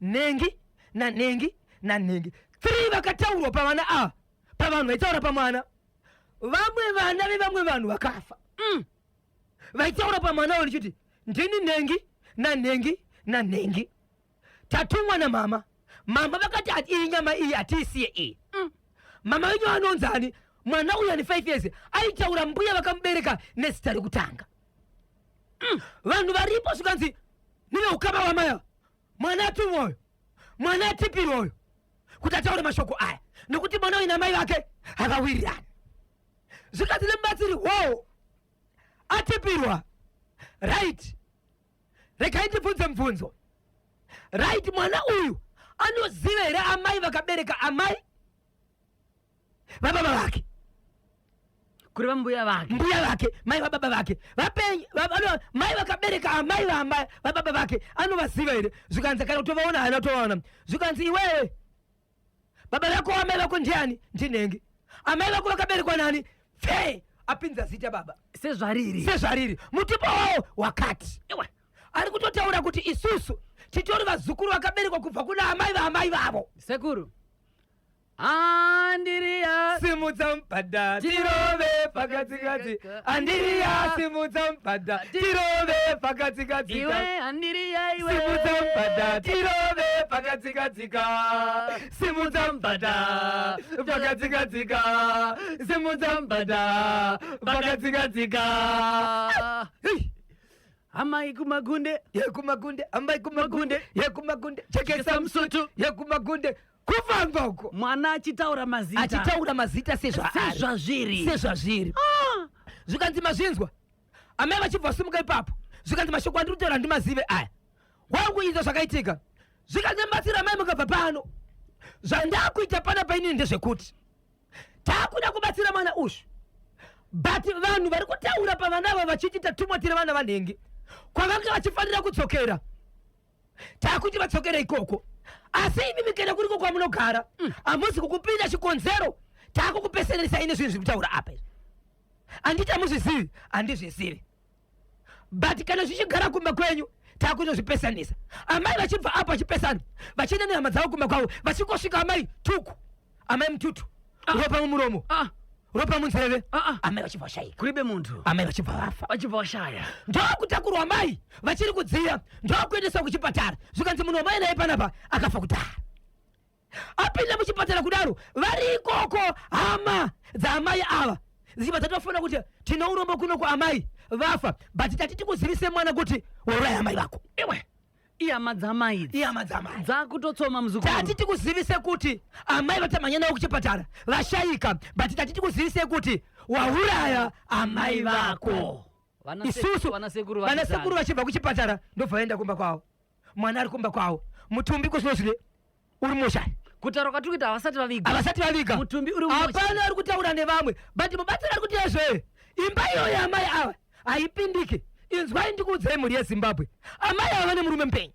nhengi nanhengi nanhengi, 3 vakataurwa pavana ava, pavanhu vaitaura pamwana. Vamwe vana vevamwe vanhu vakafa. Vaitaura pamwana uyo ndichiti ndini nhengi nanhengi nanhengi, tatumwa namama. Mama vakati, iyi nyama iyi hatiisiye iyi. Mama wenyu anonzani? Mwana uyu ane 5 years aitaura mbuya vakamubereka nezita rekutanga. Vanhu varipo zvikanzi nine ukama wamai ava, mwana atumwa uyo, mwana atipirwa uyo kuti ataure mashoko aya, nekuti mwana uyu namai vake havawirirani. Zvikanzi nemubatsiri, "Wo atipirwa, right, regai ndibvunze mubvunzo. Right, mwana uyu anoziva here amai vakabereka amai vababa vake?" Kureva mbuya vake. Mbuya vake, mai vababa vake vapenyu, mai vakabereka amai vaamai vababa vake, anovaziva here? Zvikanzi, "Kana kutovaona haana kutovaona." Zvikanzi, "Iwewe, baba vako, amai vako ndiani?" "Ndinhengi." "Amai vako vakaberekwa nani?" Pfe, apinza zita baba. Sezvariri. Sezvariri, mutupo wawo wakati. Iwe. Ari kutotaura kuti isusu titori vazukuru vakaberekwa kubva kuna amai vaamai vavo. Sekuru Andiriya. Simudza mubhadha tirove pakatsikatsi. Andiriya, simudza mubhadha tirove pakatsikatsi. Iwe Andiriya, iwe. Simudza mubhadha tirove pakatsikatsika. Simudza mubhadha pakatsikatsika. Simudza mubhadha pakatsikatsika. Hey! Amai kumagunde. Yekumagunde, amai kumagunde, yekumagunde, chekesa musutu. Yekumagunde, kufamba uko. Mwana achitaura mazita. Achitaura mazita sezvaari. Sezvazviri. Sezvazviri. Zvikanzi, "Mazvinzwa?" Amai vachibva simuka ipapo, zvikanzi, "Mashoko andiri kutaura ndimazive aya wangu, izvo zvakaitika." Zvikanzi, "Mbatsira amai, mukabva pano, zvandakuita pana painini ndezvekuti taakuda kubatsira mwana uyu, but vanhu vari kutaura pavana ava vachiti tatumwa tiri vana vanhengi, kwavanga vachifanira kudzokera, taakuti vadzokere ikoko. Asi imi mikaenda kuriko kwamunogara, hamuzi kukupinda. Chikonzero taakukupesenerisai nezvinhu zviri kutaura apa izvi. Handiti hamuzvizivi?" "Handizvizivi, but kana zvichigara kumba kwenyu, taakutozvipesanisa." Amai vachibva apo vachipesana, vachienda nehama dzavo kumba kwavo. Vachingosvika, amai tuku, amai mututu, ropa mumuromo, ropa munzeve, amai vachibva vashayika. Kuribe muntu. Amai vachibva vafa. Vachibva vashaya. Ndokutakurwa mai vachiri kudziya, ndokuendeswa kuchipatara. Zvikanzi, "Munhu wamai naye panapa akafa kudhara." Apinda muchipatara kudaro, vari ikoko hama dzaamai ava dzichibva dzatofanira kuti, "Tine urombo kunoko, amai vafa, but tati tikuzivise mwana kuti wauraya amai vako." Iwe, ihama dzamai idzi. Ihama dzamai. Dzakutotsoma muzukuru. "Tati tikuzivise kuti amai vatamhanya navo kuchipatara vashayika, but tati tikuzivise kuti wauraya amai vako." Isusu vanasekuru. Vanasekuru vachibva kuchipatara, ndobva vaenda kumba kwavo. Mwana ari kumba kwavo, mutumbi kuzvinozvine uri moshari. Kutaura kwatiri kuita, havasati vaviga. Havasati vaviga. Mutumbi uri mumochari. Hapana ari kutaura nevamwe, but mubatsiri ari kuti ezve imba iyoyo amai ava haipindiki. Inzwai ndikuudzei, mhuri yeZimbabwe, amai ava vane murume mupenyu.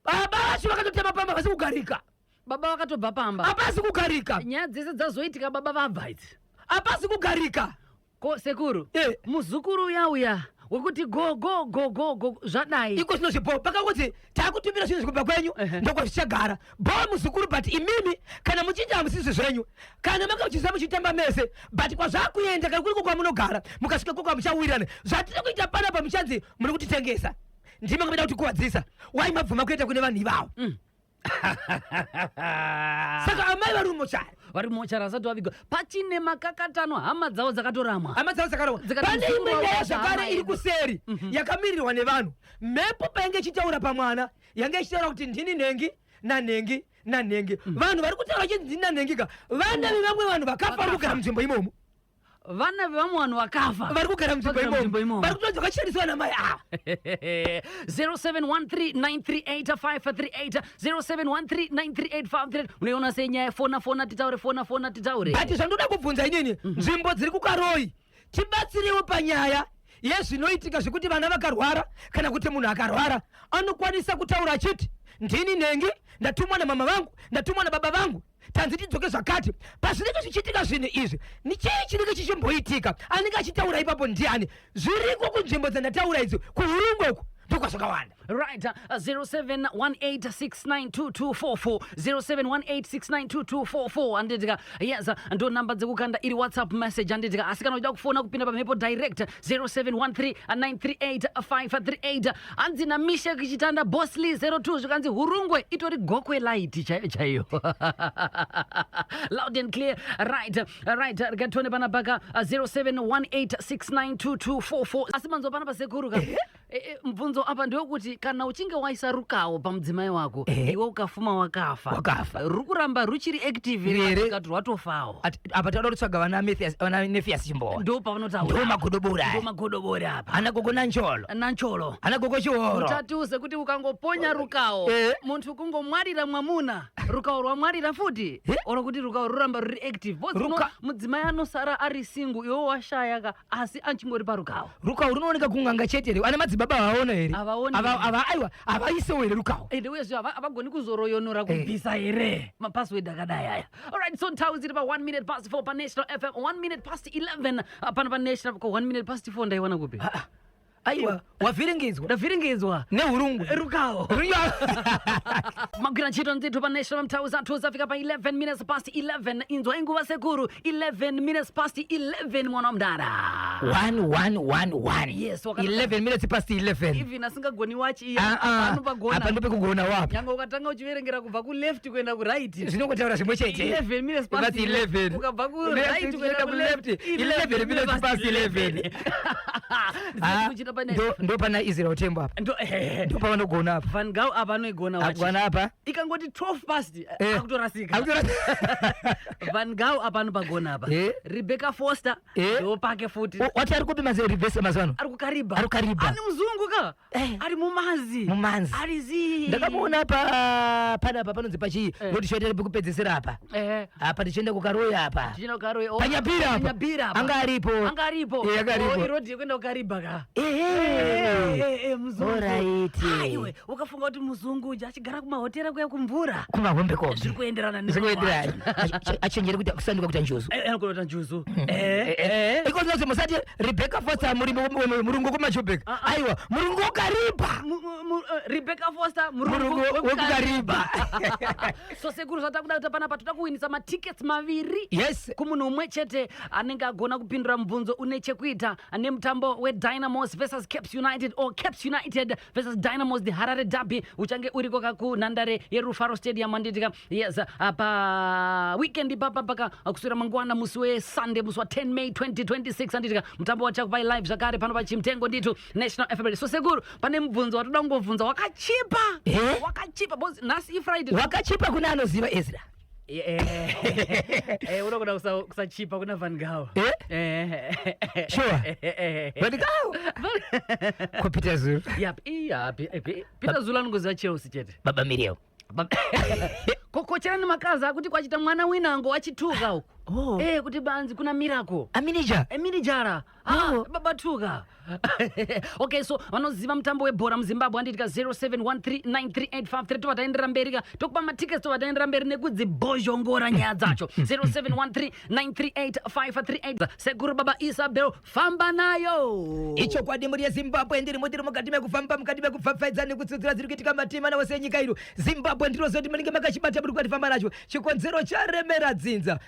Baba vacho vakatotema pamba, vasi kugarika. Baba vakatobva pamba. Hapasi kugarika. Nyaya dzese dzazoitika baba vabva idzi. Hapasi kugarika. Ko sekuru, muzukuru uya uya wekuti go go go go go, zvadai? Iko zvino zvibo pakakuti takutumira zvinhu zvikubva kwenyu, ndokwazvichagara bo muzukuru. But imimi kana muchinja, hamusisi zvenyu. Kana makamuchisa muchitamba mese, but kwazvakuenda, kana kuriko kwamunogara, mukasvika koko hamuchawirirana. Zvatiri kuita panapa, muchanzi muri kutitengesa, ndimi makapeda kutikuvadzisa. Wai mabvuma kuenda kune vanhu ivavo? Saka amai vari mumochari. Vari mumochari, asati vavigwa, pachine makakatano, hama dzavo dzakatoramwa. Hama dzavo dzakaromwa. Dzikati Pane muzukuru imwe wavo nyaya wacho zvakare hama iri yedu. kuseri yakamirirwa nevanhu. Mhepo payange ichitaura pamwana, yange ichitaura kuti ndini nhengi nanhengi nanhengi. Vanhu vari kutaura chinzi ndini nanhengi ka, vana vevamwe vanhu vakafa vari kugara munzvimbo imomo. Vana vevamwe vanhu vakafa. Vari kugara munzvimbo Vagara munzvimbo imomo. imomo. Vari kutonzi vakashandiswa namai ava. 0713938538, 0713938538. Unoiona sei nyaya? Fona, fona titaure, fona, fona titaure. But zvandoda kubvunza inini, nzvimbo dziri kuKaroi, tibatsirewo panyaya yezvinoitika zvekuti vana vakarwara kana kuti munhu akarwara, anokwanisa kutaura achiti, "Ndini nhengi, ndatumwa namama vangu, ndatumwa nababa vangu, tanzi tidzoke zvakati." Pazvinenge zvichiitika zvinhu izvi, ni chii chinenge chichimboitika? Anenge achitaura ipapo ndiani? Zviriko kunzvimbo dzandataura idzi, kuHurungwe uku. Ndokwazvakawanda. Right, 0718692244, 0718692244, handitika? Yes, ndo namba dzekukanda iri WhatsApp message, handitika? Asi kana uchida kufona kupinda pamhepo direct, 0713 938 538. Hanzi naMishek Chitanda Bosly 02, zvikanzi Hurungwe itori Gokwe light chaiyo chaiyo. Loud and clear. Right, rega tione panapa 0718692244. Asi manzwa panapa, sekuru ka, mubvunzo apa ndewekuti kana uchinge waisa rukawo pamudzimai wako, iwe ukafuma wakafa, Wakafa. ruri kuramba ruchiri active Here? kati rwatofawo? Apa tauda kutsvaga vana Mathias, vana Nefias Chimbowa. Ndo pavanotaura. Ndo magodobori aya. Ndo magodobori apa. Ana gogo Nancholo. Nancholo. Ana gogo Chihoro. Utatiuze kuti ukangoponya rukawo, munthu kungomwarira mwamuna, rukawo rwamwarira futi, oro kuti rukawo ruramba ruri active? Because mudzimai anosara ari single, iwe washaya ka, asi achingori parukawo. Rukawo runooneka kung'anga chete here? Ana madzibaba havaona here? Havaoni. Aiwa, havaisewo here rukawo? Ende uyezve havagoni kuzoroyonora kubvisa here mapassword akadai aya? Alright, so nthawi ziri pa 1 minute past 4 paNational FM, 1 minute past 11, pano paNational. Ko 1 minute past 4 ndaiwana kupi? Aiwa, wavhiringidzwa. Ndavhiringidzwa. Nehurungwe. Rukawo. Magwira ntchito nzithu pa National, mnthawi zathu zafika pa 11 minutes past 11. Inzwa inguva, sekuru, 11 minutes past 11, mwana wamudara. 1111. Yes, 11 minutes past 11. Even asingagoni wachi iye Ah, ah. anopagona. Apa ndopekugona wapo. Nyange ukatanga uchiverengera kubva kuleft kuenda kuright, Zvinongotaura zvimwe chete. 11 minutes past Past 11. Ukabva kuright kuenda kuenda kuleft, 11 minutes past 11. Ah, Kuchita pane ndo pana Israel Tembo apa. Ndo Ndo pavanogona apa. Van Gaal apa anoigona wachi. Agwana apa. Ikangoti 12 past, akutorasika. Van Gaal apa anopagona apa. Rebecca Foster ndo pake futi. Wati ari kupi mareverse mazuva ano? Ari kukariba. Ari kukariba. Ani muzungu ka, ari mumazi. Mumanzi. Ari zi. Ndakamuona pa panapa panonzi pachii, roti shoita pekupedzisira apa. Apa tichienda kuKaroya apa. Tichienda kuKaroya, oh, Panyapira apa. Panyapira apa. Anga aripo. Anga aripo. Eh, anga aripo. Oh, irodhi yekuenda kukariba ka. Muzungu. Alright. Aiwe, ukafunga kuti muzungu uja achigara kumahotera kuya kumvura, Kumahombe kombe. Zviri kuenderana. Zviri kuenderana. Achenjere kuti kusanduka kuita njuzu. Anogona kuita njuzu. Eh. Iko zvinonzi musati Rebecca Foster murungu wekuMajobek. Ah, ah. Aiwa, murungu wokariba. Rebecca Foster murungu murungu wekukariba. So sekuru, zvatakuda kuita panapa, toda kuwinisa matickets maviri kumunhu umwe chete anenge agona kupindura mubvunzo une chekuita nemutambo weDynamos versus Caps United or Caps United versus Dynamos, the Harare Derby, uchange uriko kakunhandare yeRufaro Stadium, handitika? Yes, pa weekend ipapa paka kuswera mangwana, musi weSunday, musi wa10 May 2026, handitika? Mutambo wachakupai live zvakare pano pachimutengo nditu National FM. So sekuru, pane mubvunzo watoda kungobvunza wakachipa. Wakachipa because nhasi iFriday. Wakachipa kune anoziva, Ezra. Unogona kusachipa kuna Van Gaal. Eh? Sure. Van Gaal ko Peter Zulu? Yap, iya, Peter Zulu anongoziva Chelsea chete. Baba Miriam. Kokocherani makaza akuti kwachita mwana winango wachituka uku. Oh. Kuti banzi kuna Miracle. Aminija. Eminijara. Ah, baba tuka. Okay, so vanoziva mutambo webhora muZimbabwe, handitika? 07139385 tova taenderera mberi ka, tokupa matickets, tova taenderera mberi nekudzibhozhongora nyaya dzacho. 0713938538. Sekuru baba Isabel, famba nayo. Ichokwadi, mhuri yeZimbabwe, ndirimo tiri mukati mekufamba, mukati mekupfapfaidza nekutsudzura dziri kuitika matima wose enyika ino Zimbabwe. Ndinozoti munenge makachibata, muri kwatifamba nacho. Chikonzero charemera dzinza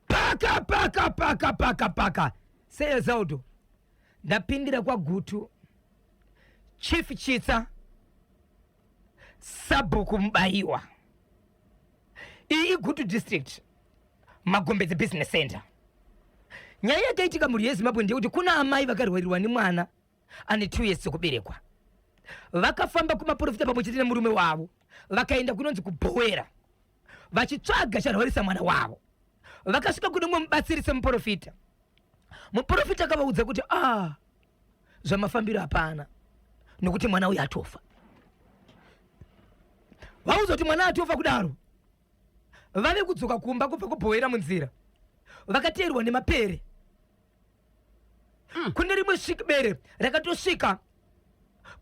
paka paka paka paka paka seyezaudo. Ndapindira kwaGutu, Chief Chitsa, Sabhuku Mubayiwa. Iyi iGutu District, Magombedzi Business Center. Nyaya yakaitika, mhuri yeZimbabwe, ndeyekuti kuna amai vakarwarirwa nemwana ane 2 years dzekuberekwa. Vakafamba kumaprofita pamwe chete nemurume wavo, vakaenda kunonzi kuBhowera vachitsvaga charwarisa mwana wavo. Vakasvika kune mumwe mubatsiri semuprofita. Muprofita akavaudza kuti, "A, zvamafambiro hapana, nokuti mwana uyu atofa." Vaudza kuti mwana atofa kudaro, vave kudzoka kumba kubva kuBhowera, munzira vakateerwa nemapere. Kune rimwe bere rakatosvika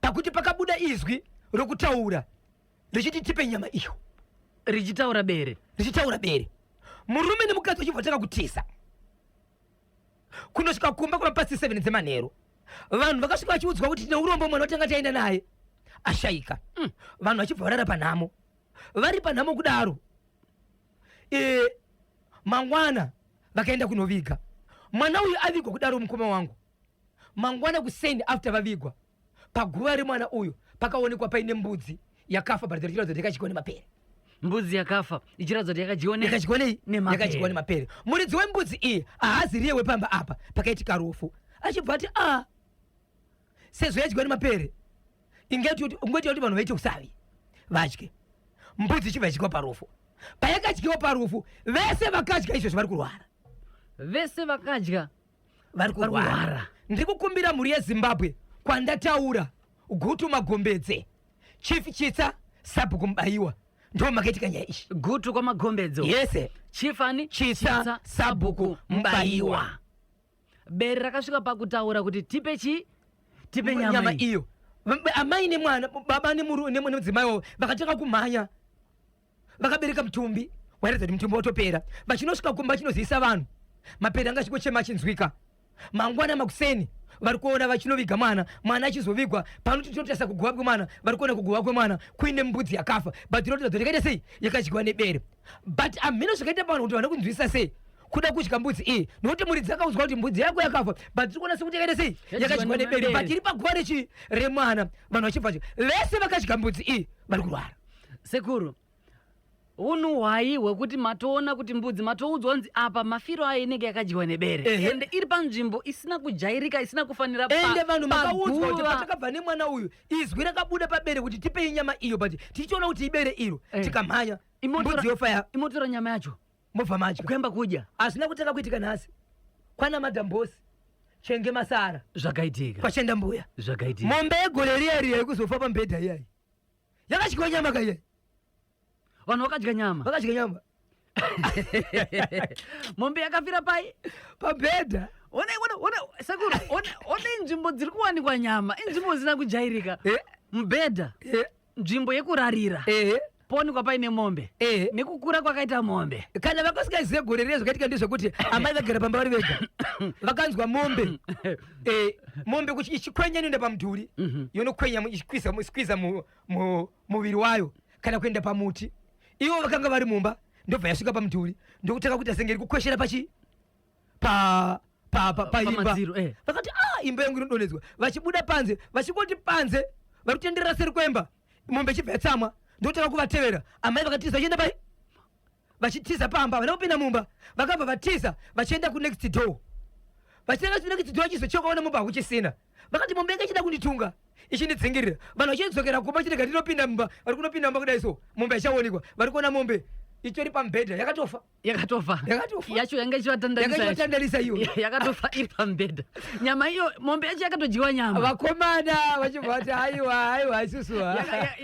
pakuti pakabuda izwi rokutaura richiti, "Tipe nyama iyo." Richitaura bere? Richitaura bere. Murume nemukadzi vachibva vatanga kutiza kunosvika kumba kumapasi 7 dzemanheru. Vanhu vakasvika vachiudzwa kuti, "Tine urombo, mwana watanga taenda naye." ashaika. Vanhu vachibva varara panhamo, vari panhamo kudaro. Mangwana vakaenda kunoviga mwana uyu. Avigwa kudaro, mukoma wangu, mangwana kuseni after vavigwa, paguva remwana uyu pakaonekwa paine mbudzi yakafa, but richiratidza kuti yakadyiwa nemapere. Mbudzi yakafa ichiratidza kuti yakadyiwa Yakadyiwa nei? Nemapere. Yakadyiwa nemapere. Muridzi wembudzi iyi haazi riye wepamba apa pakaitika rufu. Achibva ati, a sezvo yadyiwa nemapere, ingoita kuti vanhu vaite usavi vadye mbudzi. Ichibva yadyiwa parufu. Payakadyiwa parufu, vese vakadya izvozvo vari kurwara. Vese vakadya vari kurwara. Kurwara. Ndiri kukumbira mhuri yeZimbabwe, kwandataura, Gutu Magombedze, Chief Chitsa, Sabhuku Mubayiwa, ndo makaitika nyaya iyi. Gutu kwaMagombedzo. Yese. Chief ani? Chitsa, Sabhuku Mubayiwa. Bere rakasvika pakutaura kuti tipe chii? Tipe nyama, nyama iyi. Iyo amai nemwana, baba nemudzimai wavo vakatanga kumhanya vakabereka mutumbi wairatidza kuti mutumbi watopera. Vachinosvika kumba chinozivisa vanhu, mapere anga achingochema achinzwika. Mangwana makuseni vari kuona vachinoviga mwana. Mwana achizovigwa, panoti tinotarisa kuguva kwemwana, vari kuona kuguva kwemwana kuine mbudzi yakafa, but inoratidza kuti yakaita sei? Yakadyiwa nebere. But hamhino zvakaita pavanhu kuti vana kunzwisisa sei kuda kudya mbudzi iyi, nokuti muridzi akaudzwa kuti mbudzi yako yakafa, but tiri kuona sekuti yakaita sei? Yakadyiwa nebere, but iri paguva rechi remwana. Vanhu vachibva vese vakadya mbudzi iyi vari kurwara. Sekuru, unhu hwai hwekuti matoona kuti mbudzi, matoudzwa kunzi apa mafiro ayo inenge yakadyiwa nebere, ende iri panzvimbo isina kujairika, isina kufanira Ende vanhu makaudzwa kuti paguva. patakabva nemwana uyu, izwi rakabuda pabere kuti tipei nyama iyo, but tichiona kuti ibere iro, tikamhanya, mbudzi yofa ya Imotora nyama yacho, mobva madya. Kuemba kudya. Hazvina kutanga kuitika nhasi. Kwana Madambosi, Chenge Masara, Zvakaitika. kwachenda mbuya, Zvakaitika. mombe yegore riya riya yekuzofa pamubhedha iyayi yakadyiwa nyama kaiyai. Vanhu vakadya nyama. Vakadya nyama. Mombe yakafira pai? Pabhedha. One, one, one, sekuru, one, one nzvimbo dziri kuwanikwa nyama inzvimbo dzisina kujairika. Mubhedha, nzvimbo yekurarira, powanikwa paine mombe nekukura kwakaita mombe. Kana vakasingazive, gore riya zvakaitika ndezvekuti amai vagara pamba vari vega, vakanzwa mombe, mombe ichikwenya, inoenda pamudhuri, yonokwenya, ichikwiza muviri wayo kana kuenda pamuti. Ivo vakanga vari mumba, ndobva yasvika pamudhuri, ndokutanga kuita senge iri kukweshera pachi pa pa pa paimba. Pamadziro. Vakati, "Ah, imba yangu inodonhedzwa." Vachibuda panze, vachingoti panze, vari kutenderera seri kwemba, mombe ichibva yatsamwa, ndokutanga kuvatevera. Amai vakatiza vachienda pai? Vachitiza pamba, vana kupinda mumba, vakabva vatiza vachienda kunext door. Vachienda kunext door, vachizocheuka vaona mumba hakuchisina. Vakati, "Mombe yanga ichida kunditunga, ichindidzingirira." Vanhu vachidzokera kumba, chirega ndinopinda mumba, vari kunopinda mumba kudai so, mombe haichaonekwa. Vari kuona mombe itori pamubhedha, yakatofa. Yakatofa. Yakatofa. Yacho yanga ichivatandarisa. Yanga ichivatandarisa iyo. Yakatofa iri pamubhedha, nyama iyo, mombe yacho yakatodyiwa nyama. Vakomana vachibva vati, "Aiwa, aiwa, isusu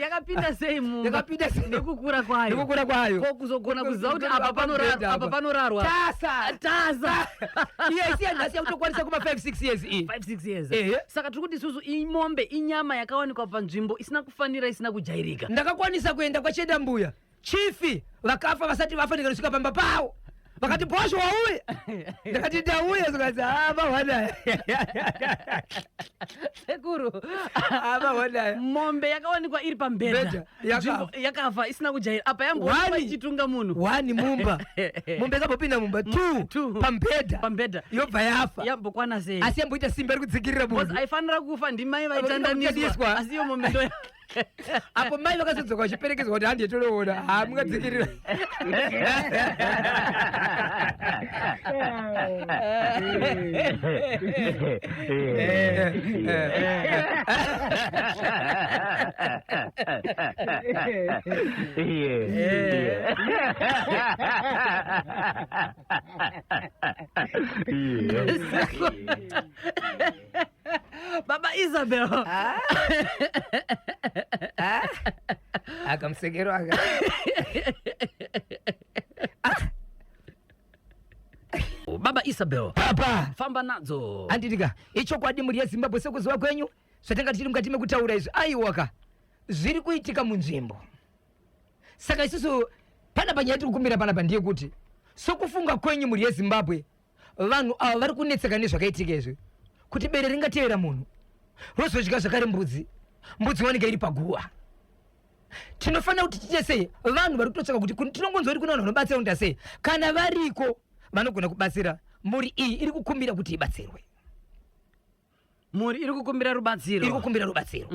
Yakapinda sei mumba? Yakapinda sei? Nekukura kwayo. Nekukura kwayo. Ko kuzogona kuziva kuti apa panorarwa, apa panorarwa. Tasa. Taza. Iye isiya nhasi yakutokwanisa kuma 5 6 years iyi. 5 6 years. Ehe. Saka tiri kuti isusu imombe, inyama yakawanikwa panzvimbo isina kufanira, isina kujairika. Ndakakwanisa kuenda kwachenda mbuya, chief vakafa vasati vafa, ndikanosvika pamba pavo, vakati, "Bhosho, wauya?" Ndakati, "Ndauya." Zvikanzi, "Amahwanaya." Sekuru, Amahwanaya. mombe yakawanikwa iri pamubhedha. Bhedha, yakafa. Yakafa isina kujaira apa, yambowanikwa One. ichitunga munhu. One, mumba, mombe yakambopinda mumba. Two, Two. pamubhedha. Pamubhedha. Yobva yafa. Yambokwana sei? Asi yamboita simba ri kudzingirira Because munhu. aifanira kufa ndimai vaitandaniswa. Vaitandaniswa. Asi iyo mombe ndo Apo mai vakazodzoka vachiperekedzwa kuti handi yetoloona, ha, mungadzingirira. Baba Isabel. Akamusekero aka. Baba Isabel. Papa. Famba nadzo. Handitika ichokwadi, mhuri yeZimbabwe, sekuziva kwenyu zvatanga tiri mukati mekutaura izvi, aiwaka, zviri kuitika munzvimbo. Saka isusu panapa nyaya tiri kukumbira panapa ndeyekuti, sokufunga kwenyu, mhuri yeZimbabwe, vanhu ava vari kunetseka nezvakaitika izvi, kuti bere ringatevera munhu, rozodya zvakare mbudzi. Mbudzi inowanika iri paguva. Tinofanira kuti tiite sei? Vanhu vari kutotsvaka kuti tinongonzwa kuti kune vanhu vanobatsira kuita sei. Kana variko vanogona kubatsira mhuri iyi iri kukumbira kuti ibatsirwe. Mhuri iri kukumbira rubatsiro. Iri kukumbira rubatsiro.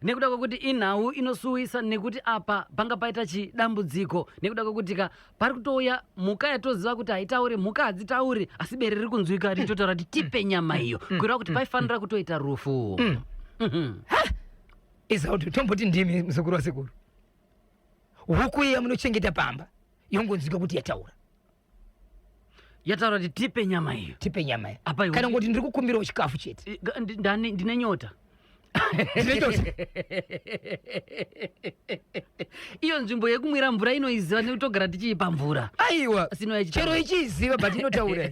Nekuda kwekuti inhau inosuwisa, nekuti apa panga paita chidambudziko nekuda kwekuti ka pari kutouya mhuka yatoziva kuti haitauri, mhuka hadzitauri, asi bere riri kunzwika richitotaura kuti tipe nyama iyo, kureva kuti paifanira kutoita rufu. Izauti tomboti ndimi muzukuru wasekuru, huku iya munochengeta pamba yongonzwika kuti yataura. Yataura kuti tipe nyama iyo. Tipe nyama iyo. Apa iwe- Kana ngoti ndiri kukumbirawo chikafu chete. Ndine nyota. Ndine nyota. Iyo nzvimbo yekumwira mvura inoiziva nekuti togara tichiipa mvura. Aiwa. Asi inoya Chero ichiiziva but inotaura.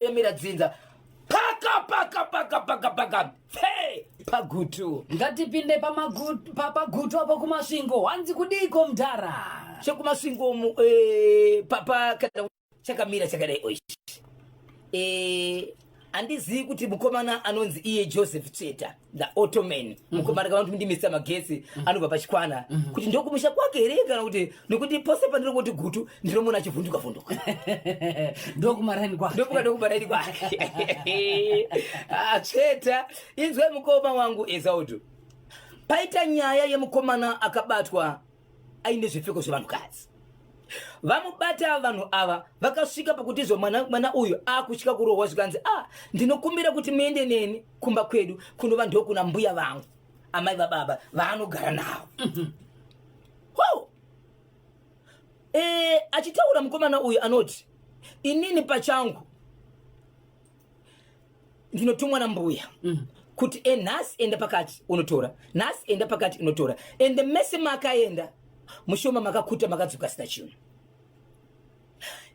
Emira dzinza. Paka paka paka paka paka. Pfe pagutu. Ngatipinde pagutu apo kuMasvingo. Hanzi kudiko mudhara? Chekumasvingo umu, papa kana chakamira chakadai oish. Handizivi kuti mukomana anonzi iye Joseph Tsveta, the Ottoman. Mukomana kana kuti ndi Mr Magetsi anobva pachikwana. Kuti ndokumusha kwake here kana kuti nekuti pose pandiri kuti gutu ndinomuona achivhunduka vhunduka. Ndokumaraini kwake. Ndokuka ndokumaraini kwake. Tsveta, inzwe mukoma wangu Esaudu. Paita nyaya yemukomana akabatwa aine zvipfeko zvevanhukadzi. Vamubata vanhu ava vakasvika pakuti izvo mwana uyu akutya kurohwa, zvikanzi ndinokumbira kuti muende neni kumba kwedu kunova ndokuna mbuya vangu amai vababa vaanogara navo. Ho! Achitaura mukomana uyu anoti inini pachangu ndinotumwa nambuya kuti nhasi enda pakati unotora, nhasi enda pakati unotora, ende mese makaenda mushoma makakuta makadzoka sina chinhu.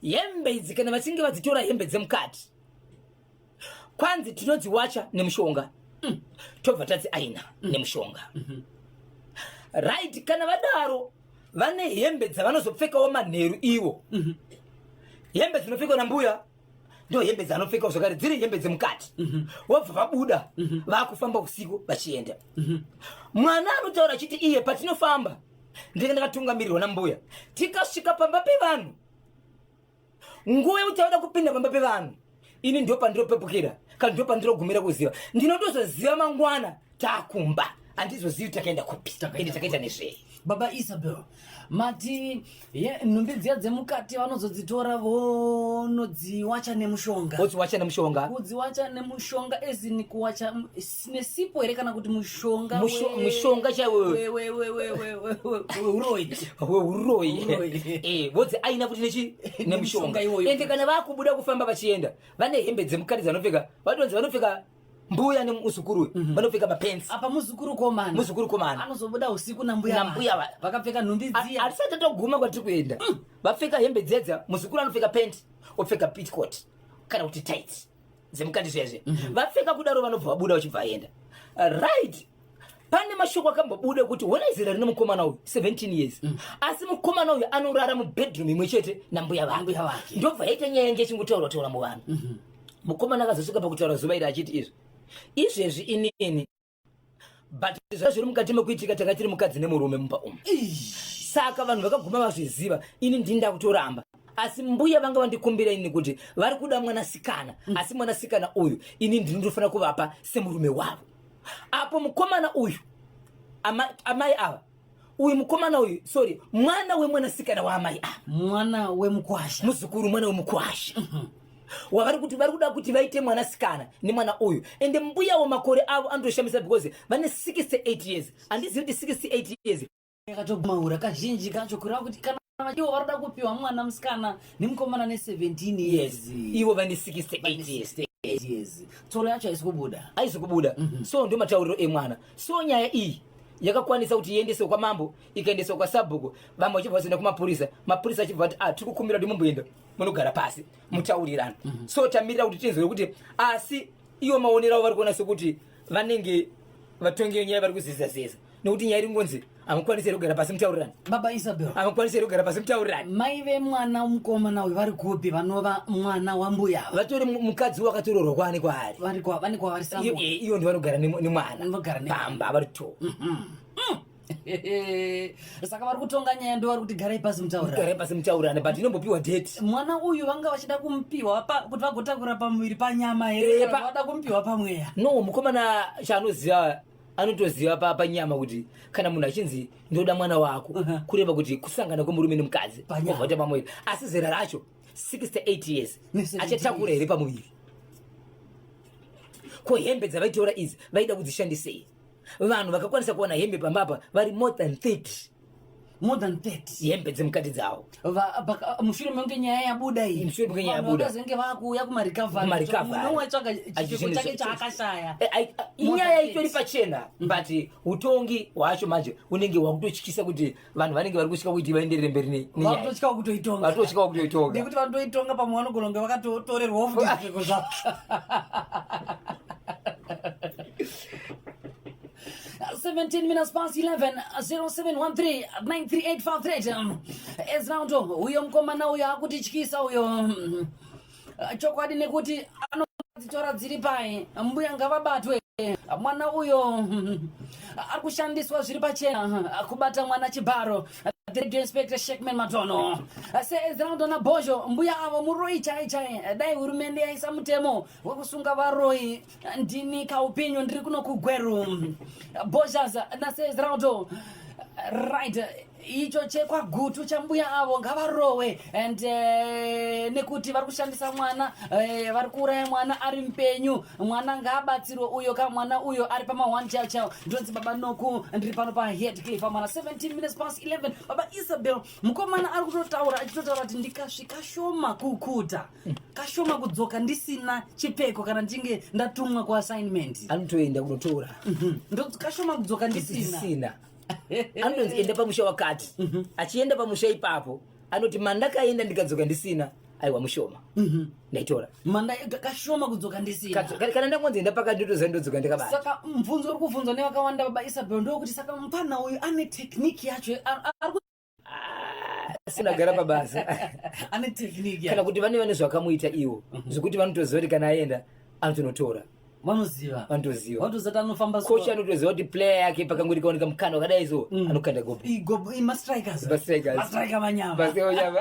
Hembe idzi kana vachinge vadzitora hembe dzemukati kwanzi tinodziwacha nemushonga, tobva tadzi aina nemushonga. Right, kana vadaro vane hembe dzavanozopfekawo manheru iwo. Hembe dzinopfekwa nambuya ndo hembe dzaanopfekawo zvakare dziri hembe dzemukati. Vobva vabuda vakufamba usiku vachienda. Mwana anotaura achiti iye patinofamba ndinenge ndakatungamirirwa nambuya, tikasvika pamba pevanhu, nguva yekuti tauda kupinda pamba pevanhu ini ndo pandiropepukira kana ndo pandirogumira kuziva, ndinotozoziva mangwana takumba, handizozivi takaenda kupi ende takaita nezvei. Baba Isabel, mati nhumbi dziya dzemukati vanozodzitora vonodziwacha nemushonga. Vodziwacha nemushonga. Kudziwacha nemushonga ezini kuwacha nesipo here kana kuti mushonga Mushonga chaiwo. Weuroyi. Weuroyi. Weuroyi. Vodzi aina kuti nechi nemushonga. Nemushonga iwoyo. Ende kana vakubuda kufamba vachienda vane hembe dzemukati dzanopfeka, vatonzi vanopfeka mbuya nemuzukuru uyu vanopfeka mapensi. Apa muzukuru komana. Muzukuru komana. Anozobuda usiku nambuya Nambuya vakapfeka nhumbi dziya. Hatisati tatoguma kwatiri kuenda. Vapfeka hembe dzedza, muzukuru anopfeka penti, opfeka petticoat kana kuti tight dzemukati zvezve. Vapfeka kudaro vanobva vabuda vachibva vaenda. Right. Pane mashoko akambobuda kuti hona zera rine mukomana uyu 17 years. Asi mukomana uyu anorara mubedroom imwe chete nambuya vake. Nambuya vake. Ndobva yaita nyaya yange ichingotaurwa taura muvanhu. Mukomana akazosvika pakutaura zuva iri achiti izvi. Izvezvi inini. But zvazviri mukati mekuitika tanga tiri mukadzi nemurume mumba umu. Saka vanhu vakaguma vazviziva, ini ndini ndakutoramba. Asi mbuya vanga vandikumbira ini kuti vari kuda mwanasikana, asi mwanasikana uyu ini ndini ndinofanira kuvapa semurume wavo. Apo mukomana uyu, amai ava, uyu mukomana uyu, sorry, mwana wemwanasikana waamai ava. Mwana wemukwasha. Muzukuru mwana wemukwasha. Wavari kuti vari kuda kuti vaite mwanasikana nemwana uyu. Ende mbuya wo makore avo anotoshamisa because vane 68 years. Handizivi kuti 68 years. Yakatomaura kazhinji kacho kureva kuti kana ivo vari kuda kupiwa mwana musikana nemukomana ne17 years. Ivo vane 68 years. Years. Tsoro yacho haisi kubuda. Haisi kubuda. So ndo matauriro emwana. So nyaya iyi yakakwanisa kuti iendeswe kwamambo, ikaendeswa kwasabhuku, vamwe vachibva vazoenda kumapurisa, mapurisa achibva vati tiri kukumbira kuti mumboenda munogara pasi mutaurirana. So tamirira kuti tinzwe kuti asi iwo maonero avo vari kuona sekuti vanenge vatongi venyaya vari kuzeza zeza. Nekuti nyaya iri ngonzi hamukwanisi here kugara pasi mutaurirani? Baba Isabel, Hamukwanisi here kugara pasi mutaurirani? Mai vemwana mukomana uyu vari kupi? Vanova mwana wambuya ava? Vatori mukadzi wakatororwa kwaani kwaari. Vari kwa vane kwavari Iyo samwe. iyo ndivanogara nemwana. Vanogara nemwana. Pamba vari two. Saka vari kutonga nyaya ndo vari kuti garai pasi mutaurira. Garai pasi mutaurirane, but inombopiwa date. Mwana uyu vanga vachida kumupiwa kuti vagotakura pamuviri panyama here? Eh, Kana vada kumupiwa pamweya? No, mukomana chaanoziva anotoziva panyama kuti kana munhu achinzi ndoda mwana wako, kureva kuti kusangana kwemurume nemukadzi Panyama. obva pamuviri, asi zera racho 68 years Ne 70 achatakura here pamuviri? Ko hembe dzavaitora idzi vaida kudzishandisei? Vanhu vakakwanisa kuwana hembe pambapa vari more than 30. More than 30 hembe dzemukati dzavo. Mushure mekunge nyaya yabuda iyi. Mushure mekunge nyaya Vanhu yabuda. vakazenge vakuuya kumarecovery. Kumarecovery. Mumwe waitsvaga chipfeko chake chaakashaya. Inyaya More than itori 30. pachena, but utongi hwacho manje unenge hwakutotyisa kuti vanhu vanenge vari kusvika kuti vaenderere mberi nenyaya. Vakutotyawo kutoitonga. Vatotyawo kutoitonga. Nekuti vanotoitonga pamwe vanogona kunge vakatotorerwawo futi zvipfeko zvavo. 17 minutes past 11, 0713 938 Ezraundo uyo mukomana uyo akutityisa uyo. Chokwadi nekuti anodzitora dziri pai? Mbuya ngavabatwe. Mwana uyo ari kushandiswa zviri pachena kubata mwana chibharo. The radio inspector Shekman Matono seEzraundo naBhozho, mbuya avo muroi chai chai. Dai hurumende yaisa mutemo wekusunga varoi. Ndini kaupinyu, ndiri kuno kuGweru. Bhozhas naseEzraundo, right, icho chekwaGutu chambuya avo ngavarowe and nekuti vari kushandisa mwana, vari kuuraya mwana ari mupenyu. Mwana ngaabatsirwe uyo ka, mwana uyo ari pama1 chao chao. Ndonzi Baba Noku, ndiri pano paHeadcliff mwana. 17 minutes past 11. Baba Isabel, mukomana ari kutotaura achitotaura kuti ndikasvika shoma kukuta kashoma kudzoka ndisina chipfeko kana ndichinge ndatumwa kuassignment. Anotoenda kunotora. Kashoma kudzoka ndisina. Ndisina. Anonzi enda pamusha wakati, achienda pamusha ipapo anoti mandakaenda ndikadzoka ndisina, aiwa mushoma ndaitora. Manda kashoma kudzoka ndisina. Kana ndangonzi enda pakati, ndotoziva ndodzoka ndakabata. Saka mubvunzo uri kubvunzwa nevakawanda, Baba Isabel, ndokuti saka mupana uyu ane technique yacho ari Sinagara pabasa. Ane technique Kana yacho. kuti vane zvakamuita iwo zvekuti vanotoziva kuti kana aenda anotonotora. Vanoziva. Vanotoziva. Vanotozati anofamba. Coach anotoziva kuti player yake pakangoti kaoneka mukana wakadai so, anokanda gobo. Mastrikers. Mastrikers. Mastriker manyama. Mastriker manyama.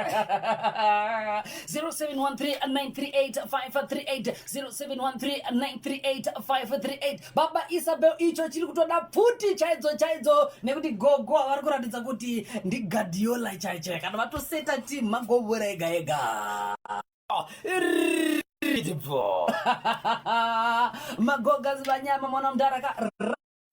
0713938538, 0713938538. Baba Isabel, icho chiri kutoda pfuti chaidzo chaidzo nekuti gogo vari kuratidza kuti ndiGuardiola chaicho. Kana vatoseta team, magobora ega ega. Beautiful. Magogazi vanyama, mwana mudaraka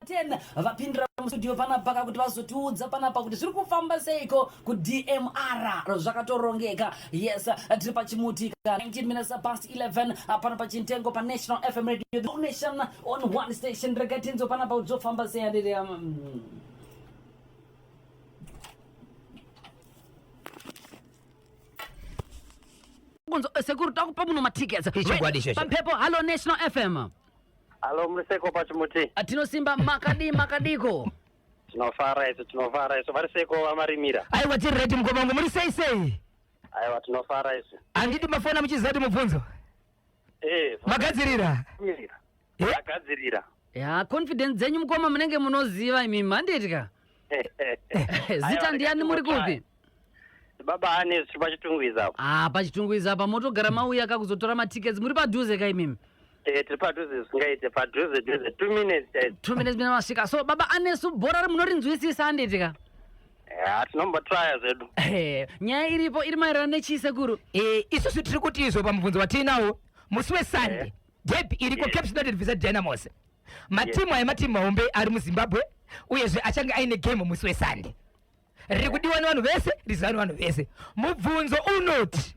10 vapindira mustudio panapa kakuti vazotiudza panapa kuti zviri kufamba seiko kuDMR, zvakatorongeka. Yes, tiri pachimuti 19 minutes past 11 pano pachintengo paNational FM Radio, the nation on one station. Rega tinzo panapa kuti zvofamba sei andiri Kunzo, sekuru, takupa muno matickets. Ichokwadi ichocho. Pampepo, hallo National FM. Alo, muri seko pachimuti? Tinosimba, makadi makadiko? Tinofara isu, tinofara isu. Vari seko vamarimira? Aiwa, tiri ready mukoma wangu, muri sei sei? Aiwa, tinofara isu. Handiti mafona muchiziva kuti mubvunzo Eh, magadzirira? mirira. Eh? Agadzirira. Ya, confidence dzenyu mukoma, munenge munoziva imimi, handitya. Zita ndiani, muri kupi? Baba ane tiri paChitungwiza apo. Ah, paChitungwiza apa motogara mauya kakuzotora matickets, muri padhuze ka imimi? Eh, tiri padhuze zvisingaite, padhuze dhuze, 2 minutes chaidzo. 2 minutes mine masvika. So baba Anesu, bhora rimunorinzwisisa, handiti ka? Ya, tinombotraya zvedu. Eh, nyaya iripo iri maererano nechii, sekuru? Isusu tiri kuti izvo pamubvunzo watiinawo musi weSunday, derby iriko, Caps United vs Dynamos. Matimu aya matimu mahombe ari muZimbabwe, uyezve achange aine game musi weSunday riri kudiwa nevanhu vese, riziva nevanhu vese. Mubvunzo unoti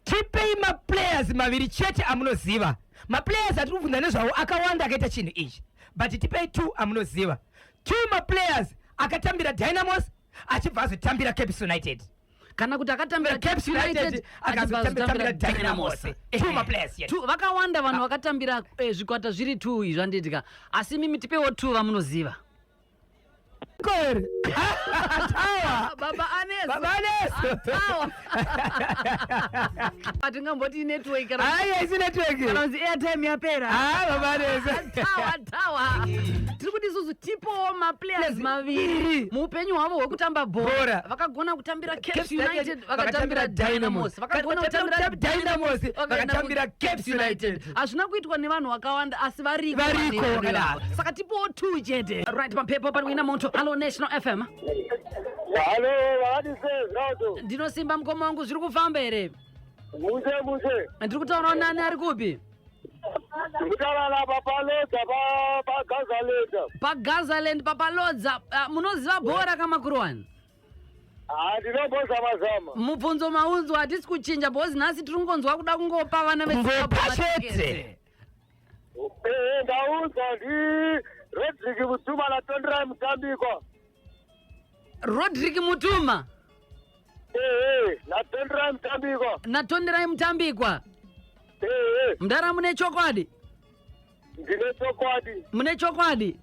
tipei maplayers maviri chete amunoziva. Maplayers atiri kubvunza nezvavo akawanda akaita chinhu ichi, but tipei two amunoziva, two maplayers akatambira Dynamos achibva azotambira Caps United. Kana kuti akatambira Caps United, achibva akazotambira azotambira Dynamos. Two maplayers, yes. Two, vakawanda vanhu vakatambira zvikwata zviri two izvi, handitika? Asi mimi tipewo two vamunoziva. Ko here? Tawa. Baba Anesu. Baba Anesu. Tawa. Hatingamboti network kana Hayi, haisi network. kana kunzi airtime yapera. Ah, baba Anesu. Tawa tawa. Tiri kuti isusu tipowo maplayers maviri muupenyu hwavo hwekutamba bhora. Bhora. Vakagona kutambira Caps Caps United, United, vakatambira Dynamos, vakagona kutambira Dynamos, vakaenda vakatambira ku- Caps United. Hazvina kuitwa nevanhu vakawanda asi variko. Variko, vanhu vakadaro. ivavo. Saka tipowo 2 chete. Right, pampepo pari kuina moto. Hello National FM. Halo, vakadi sei Ziraudo? Ndinosimba mukoma wangu, zviri kufamba here? Mushe mushe. Ndiri kutaurawo nani, ari kupi? Ndikutaura napapalodza pagazaleta. PaGazaland, papalodza. Ah, munoziva bhora kamakuruwani? Ha, ndinombozama-zama. Mubvunzo maunzwa, hatisi kuchinja because nhasi tiri kungonzwa kuda kungopa vana veZimbabwe Ngopa matiketi. chete. Ehe, ndaudzwa ndi Rodrick Mutuma naTonderai Mutambikwa. Rodrick Mutuma. Ehe, naTonderai Mutambikwa. Natonderai Mutambikwa. Ehe. Mudara, mune chokwadi? Ndine chokwadi. Mune chokwadi?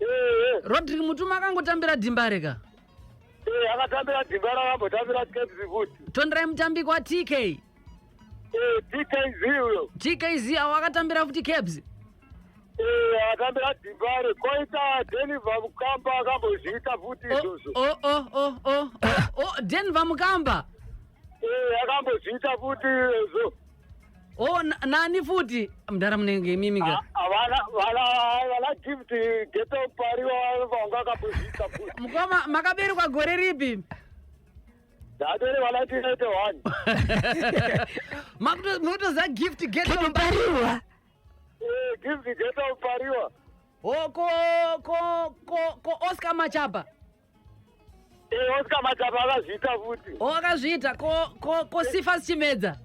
Ehe. Rodrick Mutuma akangotambira Dhimbare ka? Ehe, akatambira Dhimbare, akambotambira Caps futi. Tonderai Mutambikwa, TK. Ehe, TKZ uyo. TKZ avo akatambira futi Caps. Ehe, akatambira Dhimbare. Koita Denver Mukamba, akambozviita futi izvozvo. O o o o o, Denver Mukamba. Ehe, akambozviita futi izvozvo. O, nani futi? Mudara, munenge imimi ka. Vana vana vana Gift Geto Pariwa vanga akambozviita futi. Mukoma, makaberekwa gore ripi? Ndatori va 1981. Munotoziva Gift Geto? Kidubariwa. Eh, Gift Geto Pariwa. O, ko Oscar Machapa? Eh, Oscar Machapa akazviita futi. O, akazviita. Ko Sifas Chimedza?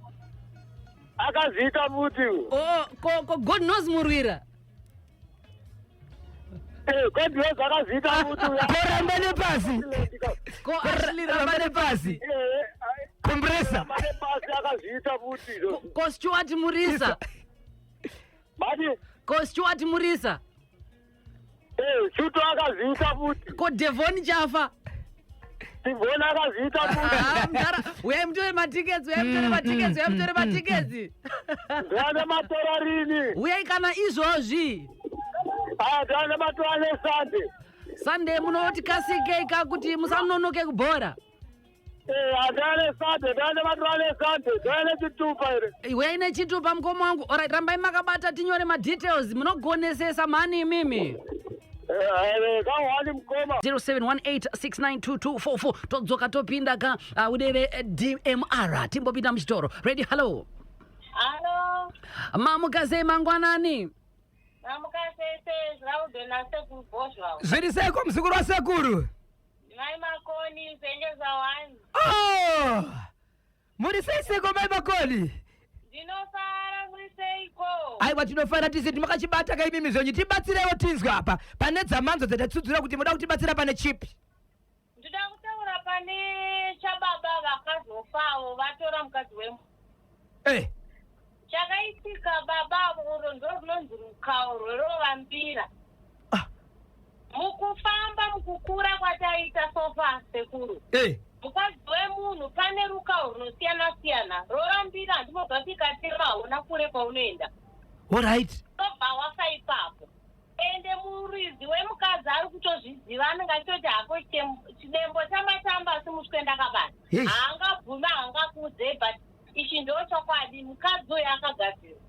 Akazviita futi. O, ko God Knows Murwira? Eh, God Knows akazviita futi. Koramba nepasi. Ko Ashley Ramba Ramba? nepasi. Eh, Compressor. Ramba nepasi akazviita futi izvozvo. Ko Stuart Murisa? Mati. Ko Stuart Murisa? Eh, Shuto akazviita futi. Ko Devon Chafa? Tivona akazviita futi. Ah, mudara, uyai mutore matickets, uyai mutore matickets, uyai mutore matickets. Ndiane matora rini? Uyai kana izvozvi. Ah, ndiane matora neSunday. Sunday munoti kasikei ka kuti musanonoke kubhora. Eh, handiane Sunday, ndiane matora neSunday, ndiane chitupa here? Uyai nechitupa, mukoma wangu. Alright, rambai makabata tinyore madetails. Munogonesesa mhani imimi. Eh, kahwani mukoma. 0718692244. Todzoka topinda ka udeve DMR, timbopinda muchitoro. Ready? Hello. Halo. Mamuka sei mangwanani? Mamuka sei Ziraudo nasekuru Bhozhwa? Zviri seiko, muzukuru wasekuru? Mai Makoni, Sengeza wani. Oh! Muri sei seko, mai Makoni? Ndinofara, muri seiko? Aiwa, tinofara tisi. Timakachibata kaimimi zvenyu, tibatsirewo tinzwe apa pane dzamanzo dzatatsudzura kuti muda kutibatsira pane chipi. Ndoda kutaura pane chababa vakazofawo vatora mukadzi wemu. Chakaitika, baba uro ndo runonzi rukawo rwerovambira. Ah. Mukufamba, mukukura kwataita sofa, sekuru, mukadzi wemunhu pane rukawo runosiyana siyana. Rorambira handimobva tikatema, hauna kure kwaunoenda. Tobva wafa ipapo. Ende muridzi wemukadzi ari kutozviziva, anenge achitoti hako chidembo chamatamba asi muswe ndakabata. Haangabvumi, haangakuudze, but ichi ndo chokwadi, mukadzi uyu akagadzirwa.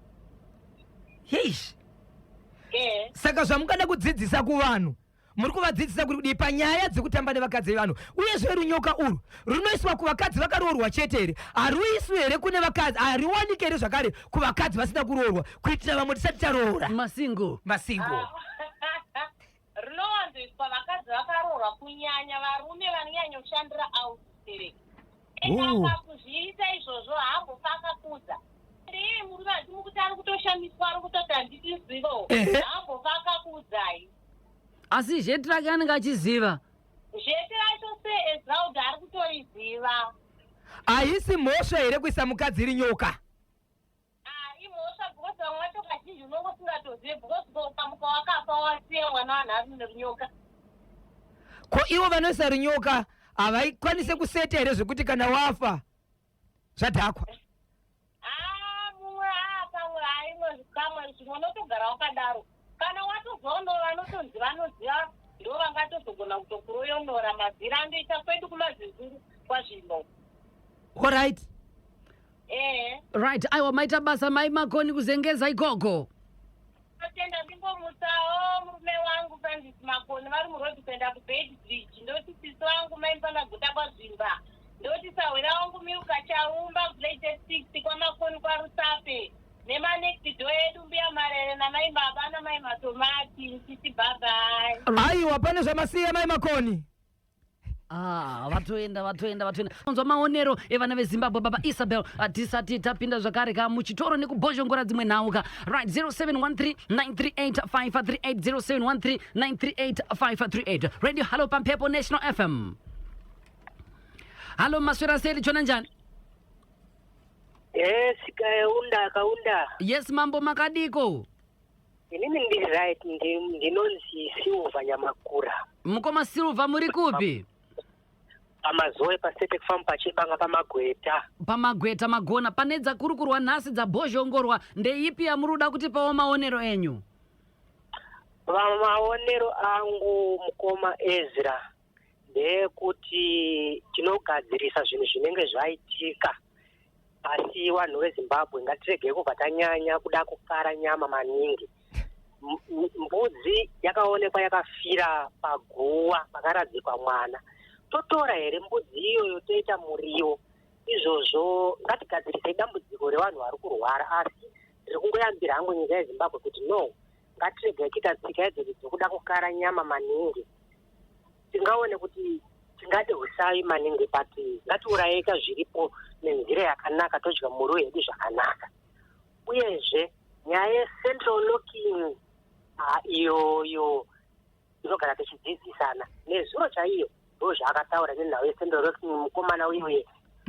Saka zvamungada kudzidzisa kuvanhu, muri kuvadzidzisa kuti kudii panyaya dzekutamba nevakadzi vevanhu? Uyezve runyoka urwu runoiswa kuvakadzi vakaroorwa chete here? Haruiswi here kune vakadzi? Hariwaniki here zvakare kuvakadzi vasina kuroorwa, kuitira vamwe tisati taroora? Masingle. Masingle. Rinowanzoiswa vakadzi vakaroorwa, kunyanya varume vanonyanya kushandira autereki. Ende akakuzviita izvozvo, haambofa akakudza. Iye murume handimukuti ari kutoshamiswa, ari kutoti handitizivo. Haambofa akakuudzai. Asi zheti rake anenge achiziva. Zhete racho seezraud ari kutoriziva. Haisi mhosva here kuisa mukadzi rinyoka? Ah, imhosva, because vamwe vacho kazhinji unonge usingatozive, because ukamuka wakafa wasiya mwana wanhu ari nerunyoka. Ko ivo vanoisa runyoka havaikwanise kuseta here zvekuti kana wafa zvadhakwa? Ah, mumwe ah, pamwe haimwe pamwe zvimwe unotogara wakadaro kana watozono vanotonzi vanoziva ndo vangatozogona kutokuroyonora mazira andoita kwedu kumazizuru kwazvimbo. Alright. Ehe. Right, aiwa maita basa mai Makoni kuzengeza ikoko. Totenda ndingomutsawo murume wangu Francis Makoni vari muroad kuenda kuBeitbridge ndoti sisi wangu mai Mpanaguta kwaZvimba ndoti sahwira wangu Milka Chaumba kuVillage 6 kwaMakoni kwaRusape nemanext door edu mbuya Marere namai Baba namai Matomati sisi bye bye. Aiwa pane zvamasiya mai Makoni. Ah, vatoenda vatoenda vatoenda onzwa maonero evana vezimbabwe baba Isabel. Ah, tisati tapinda zvakare ka muchitoro nekubhozhongora dzimwe nhau ka. Right, 0713 938 538, 0713 938 538. Radio hallo pampepo National FM. Hallo, maswera sei, chona njani? Yes, kaunda kaunda. Yes mambo, makadiko? Inini ndiri right, ndinonzi Silva Nyamakura. Mukoma Silva, muri kupi? Pamazoe paState Farm pachibanga pamagweta. Pamagweta, magona. Pane dzakurukurwa nhasi dzabhozhongorwa, ndeipi yamuri kuda kuti pawo maonero enyu? Pamaonero angu, mukoma Ezra, ndeyekuti tinogadzirisa zvinhu zvinenge zvaitika, asi vanhu veZimbabwe ngatiregei kubva tanyanya kuda kukara nyama maningi. Mbudzi yakaonekwa yakafira paguwa pakaradzikwa mwana, totora here mbudzi iyoyo toita muriwo? Izvozvo ngatigadzirisei dambudziko revanhu vari kurwara. Asi ndiri kungoyambira hangu nyika yeZimbabwe kuti no, ngatiregei kuita tsika idzodzo dzokuda kukara nyama maningi. Tingaone kuti tingade usavi maningi, but ngatiurayeka zviripo nenzira yakanaka, todya muriwo yedu zvakanaka. Uyezve nyaya yecentral locking, ah, iyoyo tinogara tichidzidzisana. Nezuro chaiyo ndo zvaakataura nenhau yecentral locking mukomana uyoye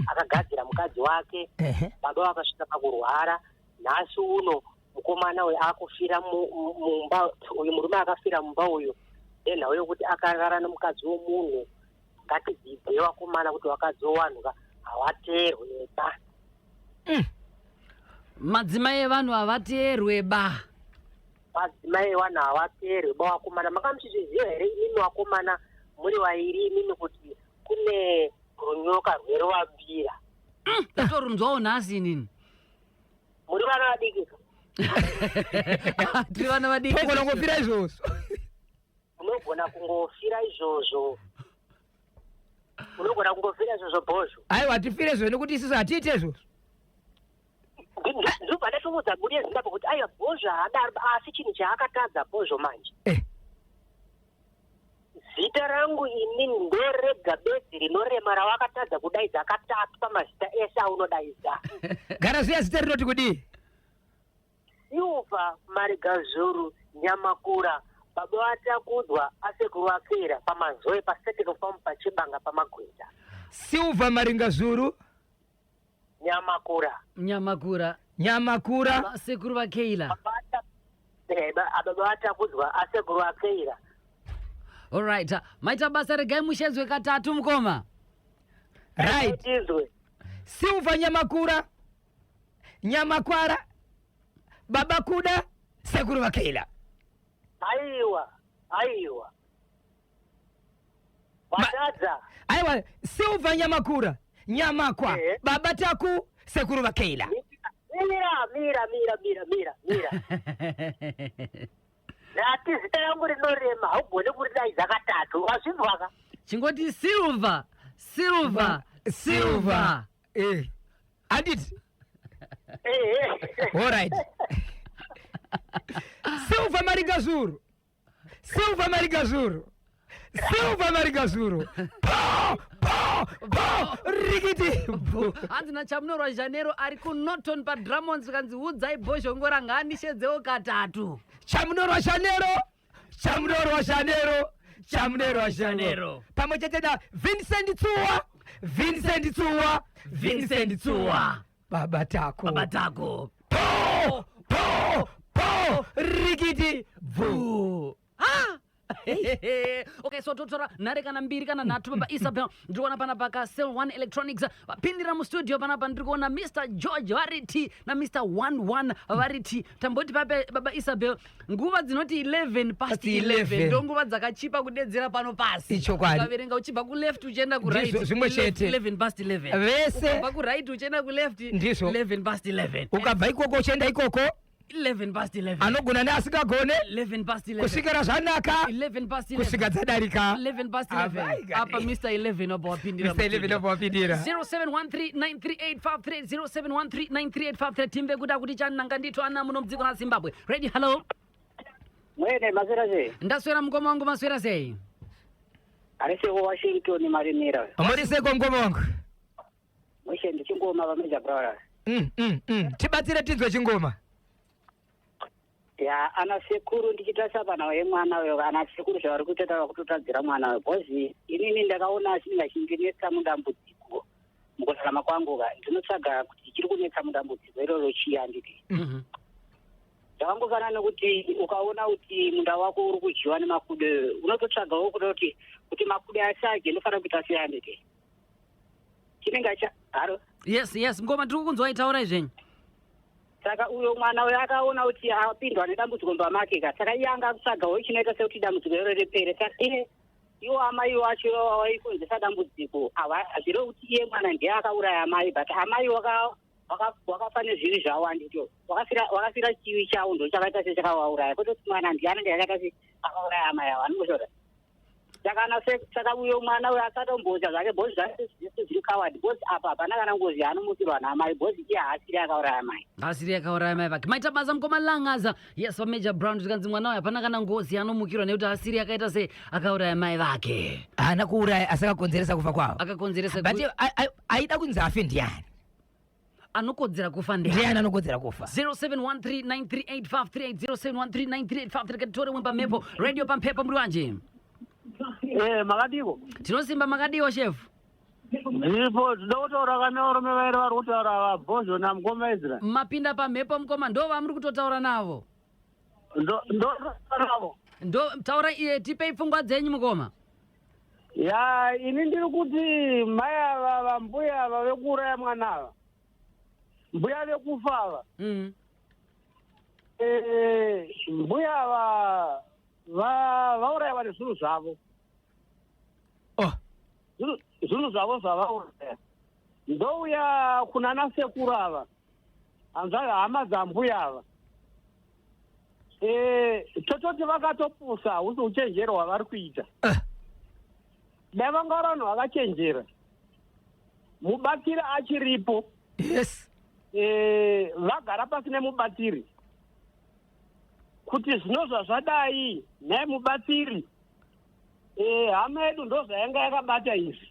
akagadzira mukadzi wake, baba vakasvika pakurwara. Nhasi uno mukomana uyu akufira mumba uyu, murume akafira mumba uyu nenhau yokuti akarara nomukadzi womunhu. Ngatidzidze vakomana kuti vakadzi wevanhu ka havateerwe ba. Madzimai evanhu havateerwe ba. Madzimai evanhu havateerwe ba. Vakomana, manga muchizviziva here imimi vakomana muri vairi imimi kuti kune runyoka rweruvambira? Ndatorunzwawo nhasi inini. Muri vana vadiki. Tiri vana vadiki. Togona kungofira izvozvo. Unogona kungofira izvozvo, unogona kungofira izvozvo, bhozvo. Aiwa, tifire izvozvo nekuti isusu hatiite izvozvo. Ndobva ndatoudza mhuri yeZimbabwe kuti aiwa, bhozvo haadaro, asi chinhu chaakatadza bhozvo manje, zita rangu ini ndorega bedzi rinorema rawakatadza kudaidza katatu pamazita ese aunodaidza. Gara zviya, zita rinoti kudii? Silva Marigazuru Nyamakura, baba vatakudzwa asekuru akera pamazoe paSeteko Farm pachibanga pamagweta. Silva Maringazuru Nyamakura. Nyamakura. Nyamakura. Sekuru vakeila. Baba vatakudzwa asekuru akeira. Alright, maita basa, regai mushedzwe katatu mukoma. Right. Tizwe. Silva Nyamakura, Nyamakwara, baba kuda sekuru vakeila. Aiwa, aiwa, watadza. Aiwa, Silva Nyamakura, Nyamakwa, baba Taku, sekuru vakeila. Mira, mira, mira, mira, mira, mira. Ndati zita rangu rinorema, haugone kuridaidza katatu, wazvinzwaka? Chingoti Silva, Silva, Silva. Handiti? Ehe. Alright, Silva Maringazuru, Silva Maringazuru, Silva Maringazuru, po po po, rikiti bu. Hanzi naChamunorwa Janero ari kuNorton paDramons, kanzi udzai bhozhongora ngaandishedzewo katatu. Chamunorwa Shanero, Chamunorwa Shanero, Chamunorwa Shanero, pamwe chete na Vincent Tsuwa, Vincent Tsuwa, Vincent Tsuwa, baba Tako. Baba Tako. Po po po, rikiti bvu. Ah! Okay, so totora nhare kana mbiri kana nhatu. Baba Isabel, ndiri kuona panapa ka Cell One Electronics vapindira mustudio panapa. Ndiri kuona Mr George variti naMr 11 variti. Tamboti pape, Baba Isabel, nguva dzinoti 11 past Past 11 11. Ndo nguva dzakachipa kudedzera pano pasi. Ichokwadi. Ukaverenga uchibva kuleft uchienda kuright, Ndizvo, zvimwe chete. 11 past 11. Vese. Ukabva kuright uchienda kuleft, Ndizvo. 11 past 11. Ukabva ikoko uchienda ikoko, 11 past 11. Anogona neasingagone. 11 past 11. Kusvikira zvanaka. 11 past 11. Kusvika dzadarika. 11 past 11. Abai, Apa Mr 11 wabva wapindira. Mr 11 wabva wapindira. 0713938530, 0713938530. Timbe kuda kuti chananga ndito ana muno mudziko raZimbabwe Radio. Hello. Mwene, maswera sei? Ndaswera, mukoma wangu. Maswera sei? Ariseko Washington Marimira. Muri seko, mukoma wangu? Mushe, ndichingoma vaMajor Brothers. Tibatsire tinzwe chingoma. Ya, ana sekuru, ndichitarisa pana yemwana uyo, ana sekuru zvavari kutoita vakutotadzira mwana uyo, because inini ndakaona chinenge chindinetsa mudambudziko mukurarama kwangu ka, ndinotsvaga kuti chiri kunetsa mudambudziko iroro chii, handiti? Zvakangofanana nekuti ukaona kuti munda wako uri kudyiwa nemakudo, unototsvagawo kuda kuti makudo asadye, ndinofanira kuita sei, handiti? Chinenge cha haro. Yes, mukoma, tiri kukunzwai, taurai zvenyu. Saka uyo mwana uyo akaona kuti apindwa nedambudziko mumba make ka, saka iye anga akutsvagawo chinoita sekuti dambudziko iro ripere. Saka iye iwo amai wacho waikonzesa dambudziko, hazvirevi kuti iye mwana ndiye akauraya amai, but amai wakafa nezvivi zvavo, handito? Wakafira chivi chavo, ndo chakaita sechakavauraya, kwete kuti mwana ndiye anenge akaita se akauraya amai avo, anongoshora. Saka saka uyo mwana uyo asatombocha zvake, because zvake zvese zviri covered, because apa hapana kana ngozi yaanomutsirwa naamai, because iye haasiri akauraya amai. Asiri akauraya mai vake. Maita basa, mukoma Langaza. Yes, vaMajor Brown, zvikanzi mwana uyu hapana kana ngozi yanomukirwa nekuti asiri akaita sei akauraya mai vake. Haana kuuraya, asi akakonzeresa kufa kwavo. Akakonzeresa. But aida kunzi afe ndiani? Anokodzera kufa ndiani? Ndiani anokodzera kufa? 0713938538, 07139385. Katitore mwe pamhepo, radio pampepo, muri wanje. Eh, makadiko? Tinosimba, makadiwa, shefu? Ndipo tinoda kutaura kana varume vairi vari kutaura, vaBhozho namukoma Ezra. Mapinda pamhepo, mukoma, ndo vamuri kutotaura navo. Ndo navo. Ndo taura iye, tipei pfungwa dzenyu, mukoma. Ya, ini ndiri kuti mai ava, vambuya ava vekuuraya mwana ava, mbuya vekufa ava, mbuya ava vaurayiwa nezvinhu zvavo. Oh. Zvinhu zvavo zvavauraya. Ndouya kuna nasekuru ava, hanzva hama dzambuya ava. Tototi vakatopusa, husi uchenjeri hwavari kuita. Dai vanga vari vanhu vakachenjera, mubatsiri achiripo, vagara pasi nemubatsiri kuti zvino zvazvadai, nhai mubatsiri, hama yedu ndo zvayanga yakabata izvi,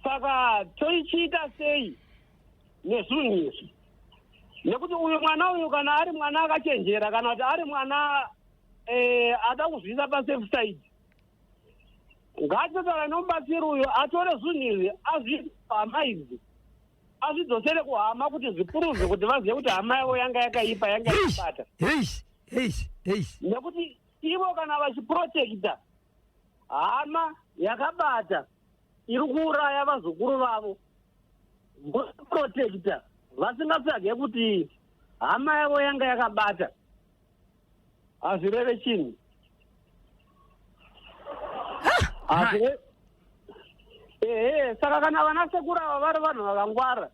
saka toichiita sei nezvinhu izvi? Nekuti uyu mwana uyu, kana ari mwana akachenjera, kana kuti ari mwana ada kuzviisa pasafe side, ngatitaura nemubatsiri uyu atore zvinhu izvi, azviise hama idzi, azvidzosere kuhama kuti zviprove kuti vazive kuti hama yavo yanga yakaipa, yanga yakabata. Eish, eish, eish. Nekuti ivo kana vachiprotecta hama yakabata iri kuuraya vazukuru vavo, voprotecta vasingatsvage kuti hama yavo yanga yakabata, hazvireve chinhu. Ehe, saka kana vana sekuru ava vari vanhu vakangwara,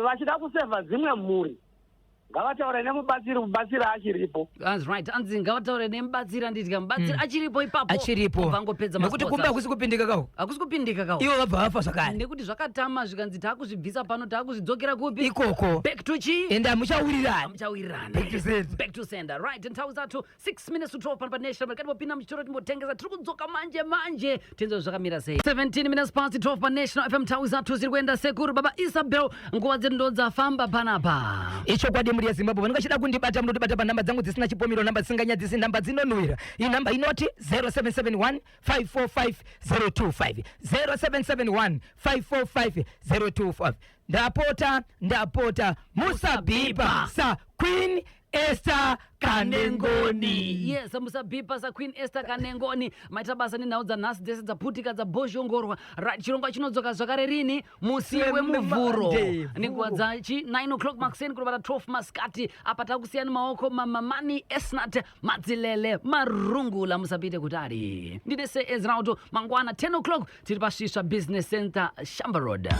vachida kusevha dzimwe mhuri, ngavataure nemubatsiri, mubatsiri achiripo. That's right. Anzi ngavataure nemubatsiri, anditi mubatsiri achiripo ipapo. Achiripo. Vangopedza Nekuti masports kumba acho. hakusi kupindika kawo. Hakusi kupindika kawo. Ivo vabva vafa zvakare. Nekuti zvakatama, zvikanzi taakuzvibvisa pano, taakuzvidzokera kupi? Ikoko. Back to chi? Ende hamuchawirirani. Hamuchawirirani. Back to sender. Back to sender. Right, ntau zathu 6 minutes to 12 pano paNational. Katipopinda muchitoro timbotengesa, tiri kudzoka manje manje, tinzwe zvakamira sei. 17 minutes past 12 paNational FM, ntau zathu ziri kuenda. Sekuru, Baba Isabel, nguva dzedu ndo dzafamba panapa. Ichokwadi, mhuri yeZimbabwe, vanenge vachida kundibata, munotibata panhamba dzangu dzisina chipomero, nhamba dzisinganyadzisi, nhamba dzinonhuhwira. Inhamba inoti 0771 545 025, 0771 545 025. Ndapota, ndapota, musabhipa sa Queen. Esther Kanengoni. Yes, musabhipa saQueen Esther Kanengoni. Maita basa nenhau dzanhasi dzese dzaputika, dzabhozhongorwa. Right, chirongwa chinodzoka zvakare rini? Musi weMuvhuro. Monday. Nenguva dzachi 9 o'clock makuseni kurova 12 masikati. Apa takusiyani maoko mamamani Esnat Madzilele Marungula. Musapite kutali. Ndine se Ezrauto mangwana 10 o'clock tiri paSvisva Business Center, Shamba Road.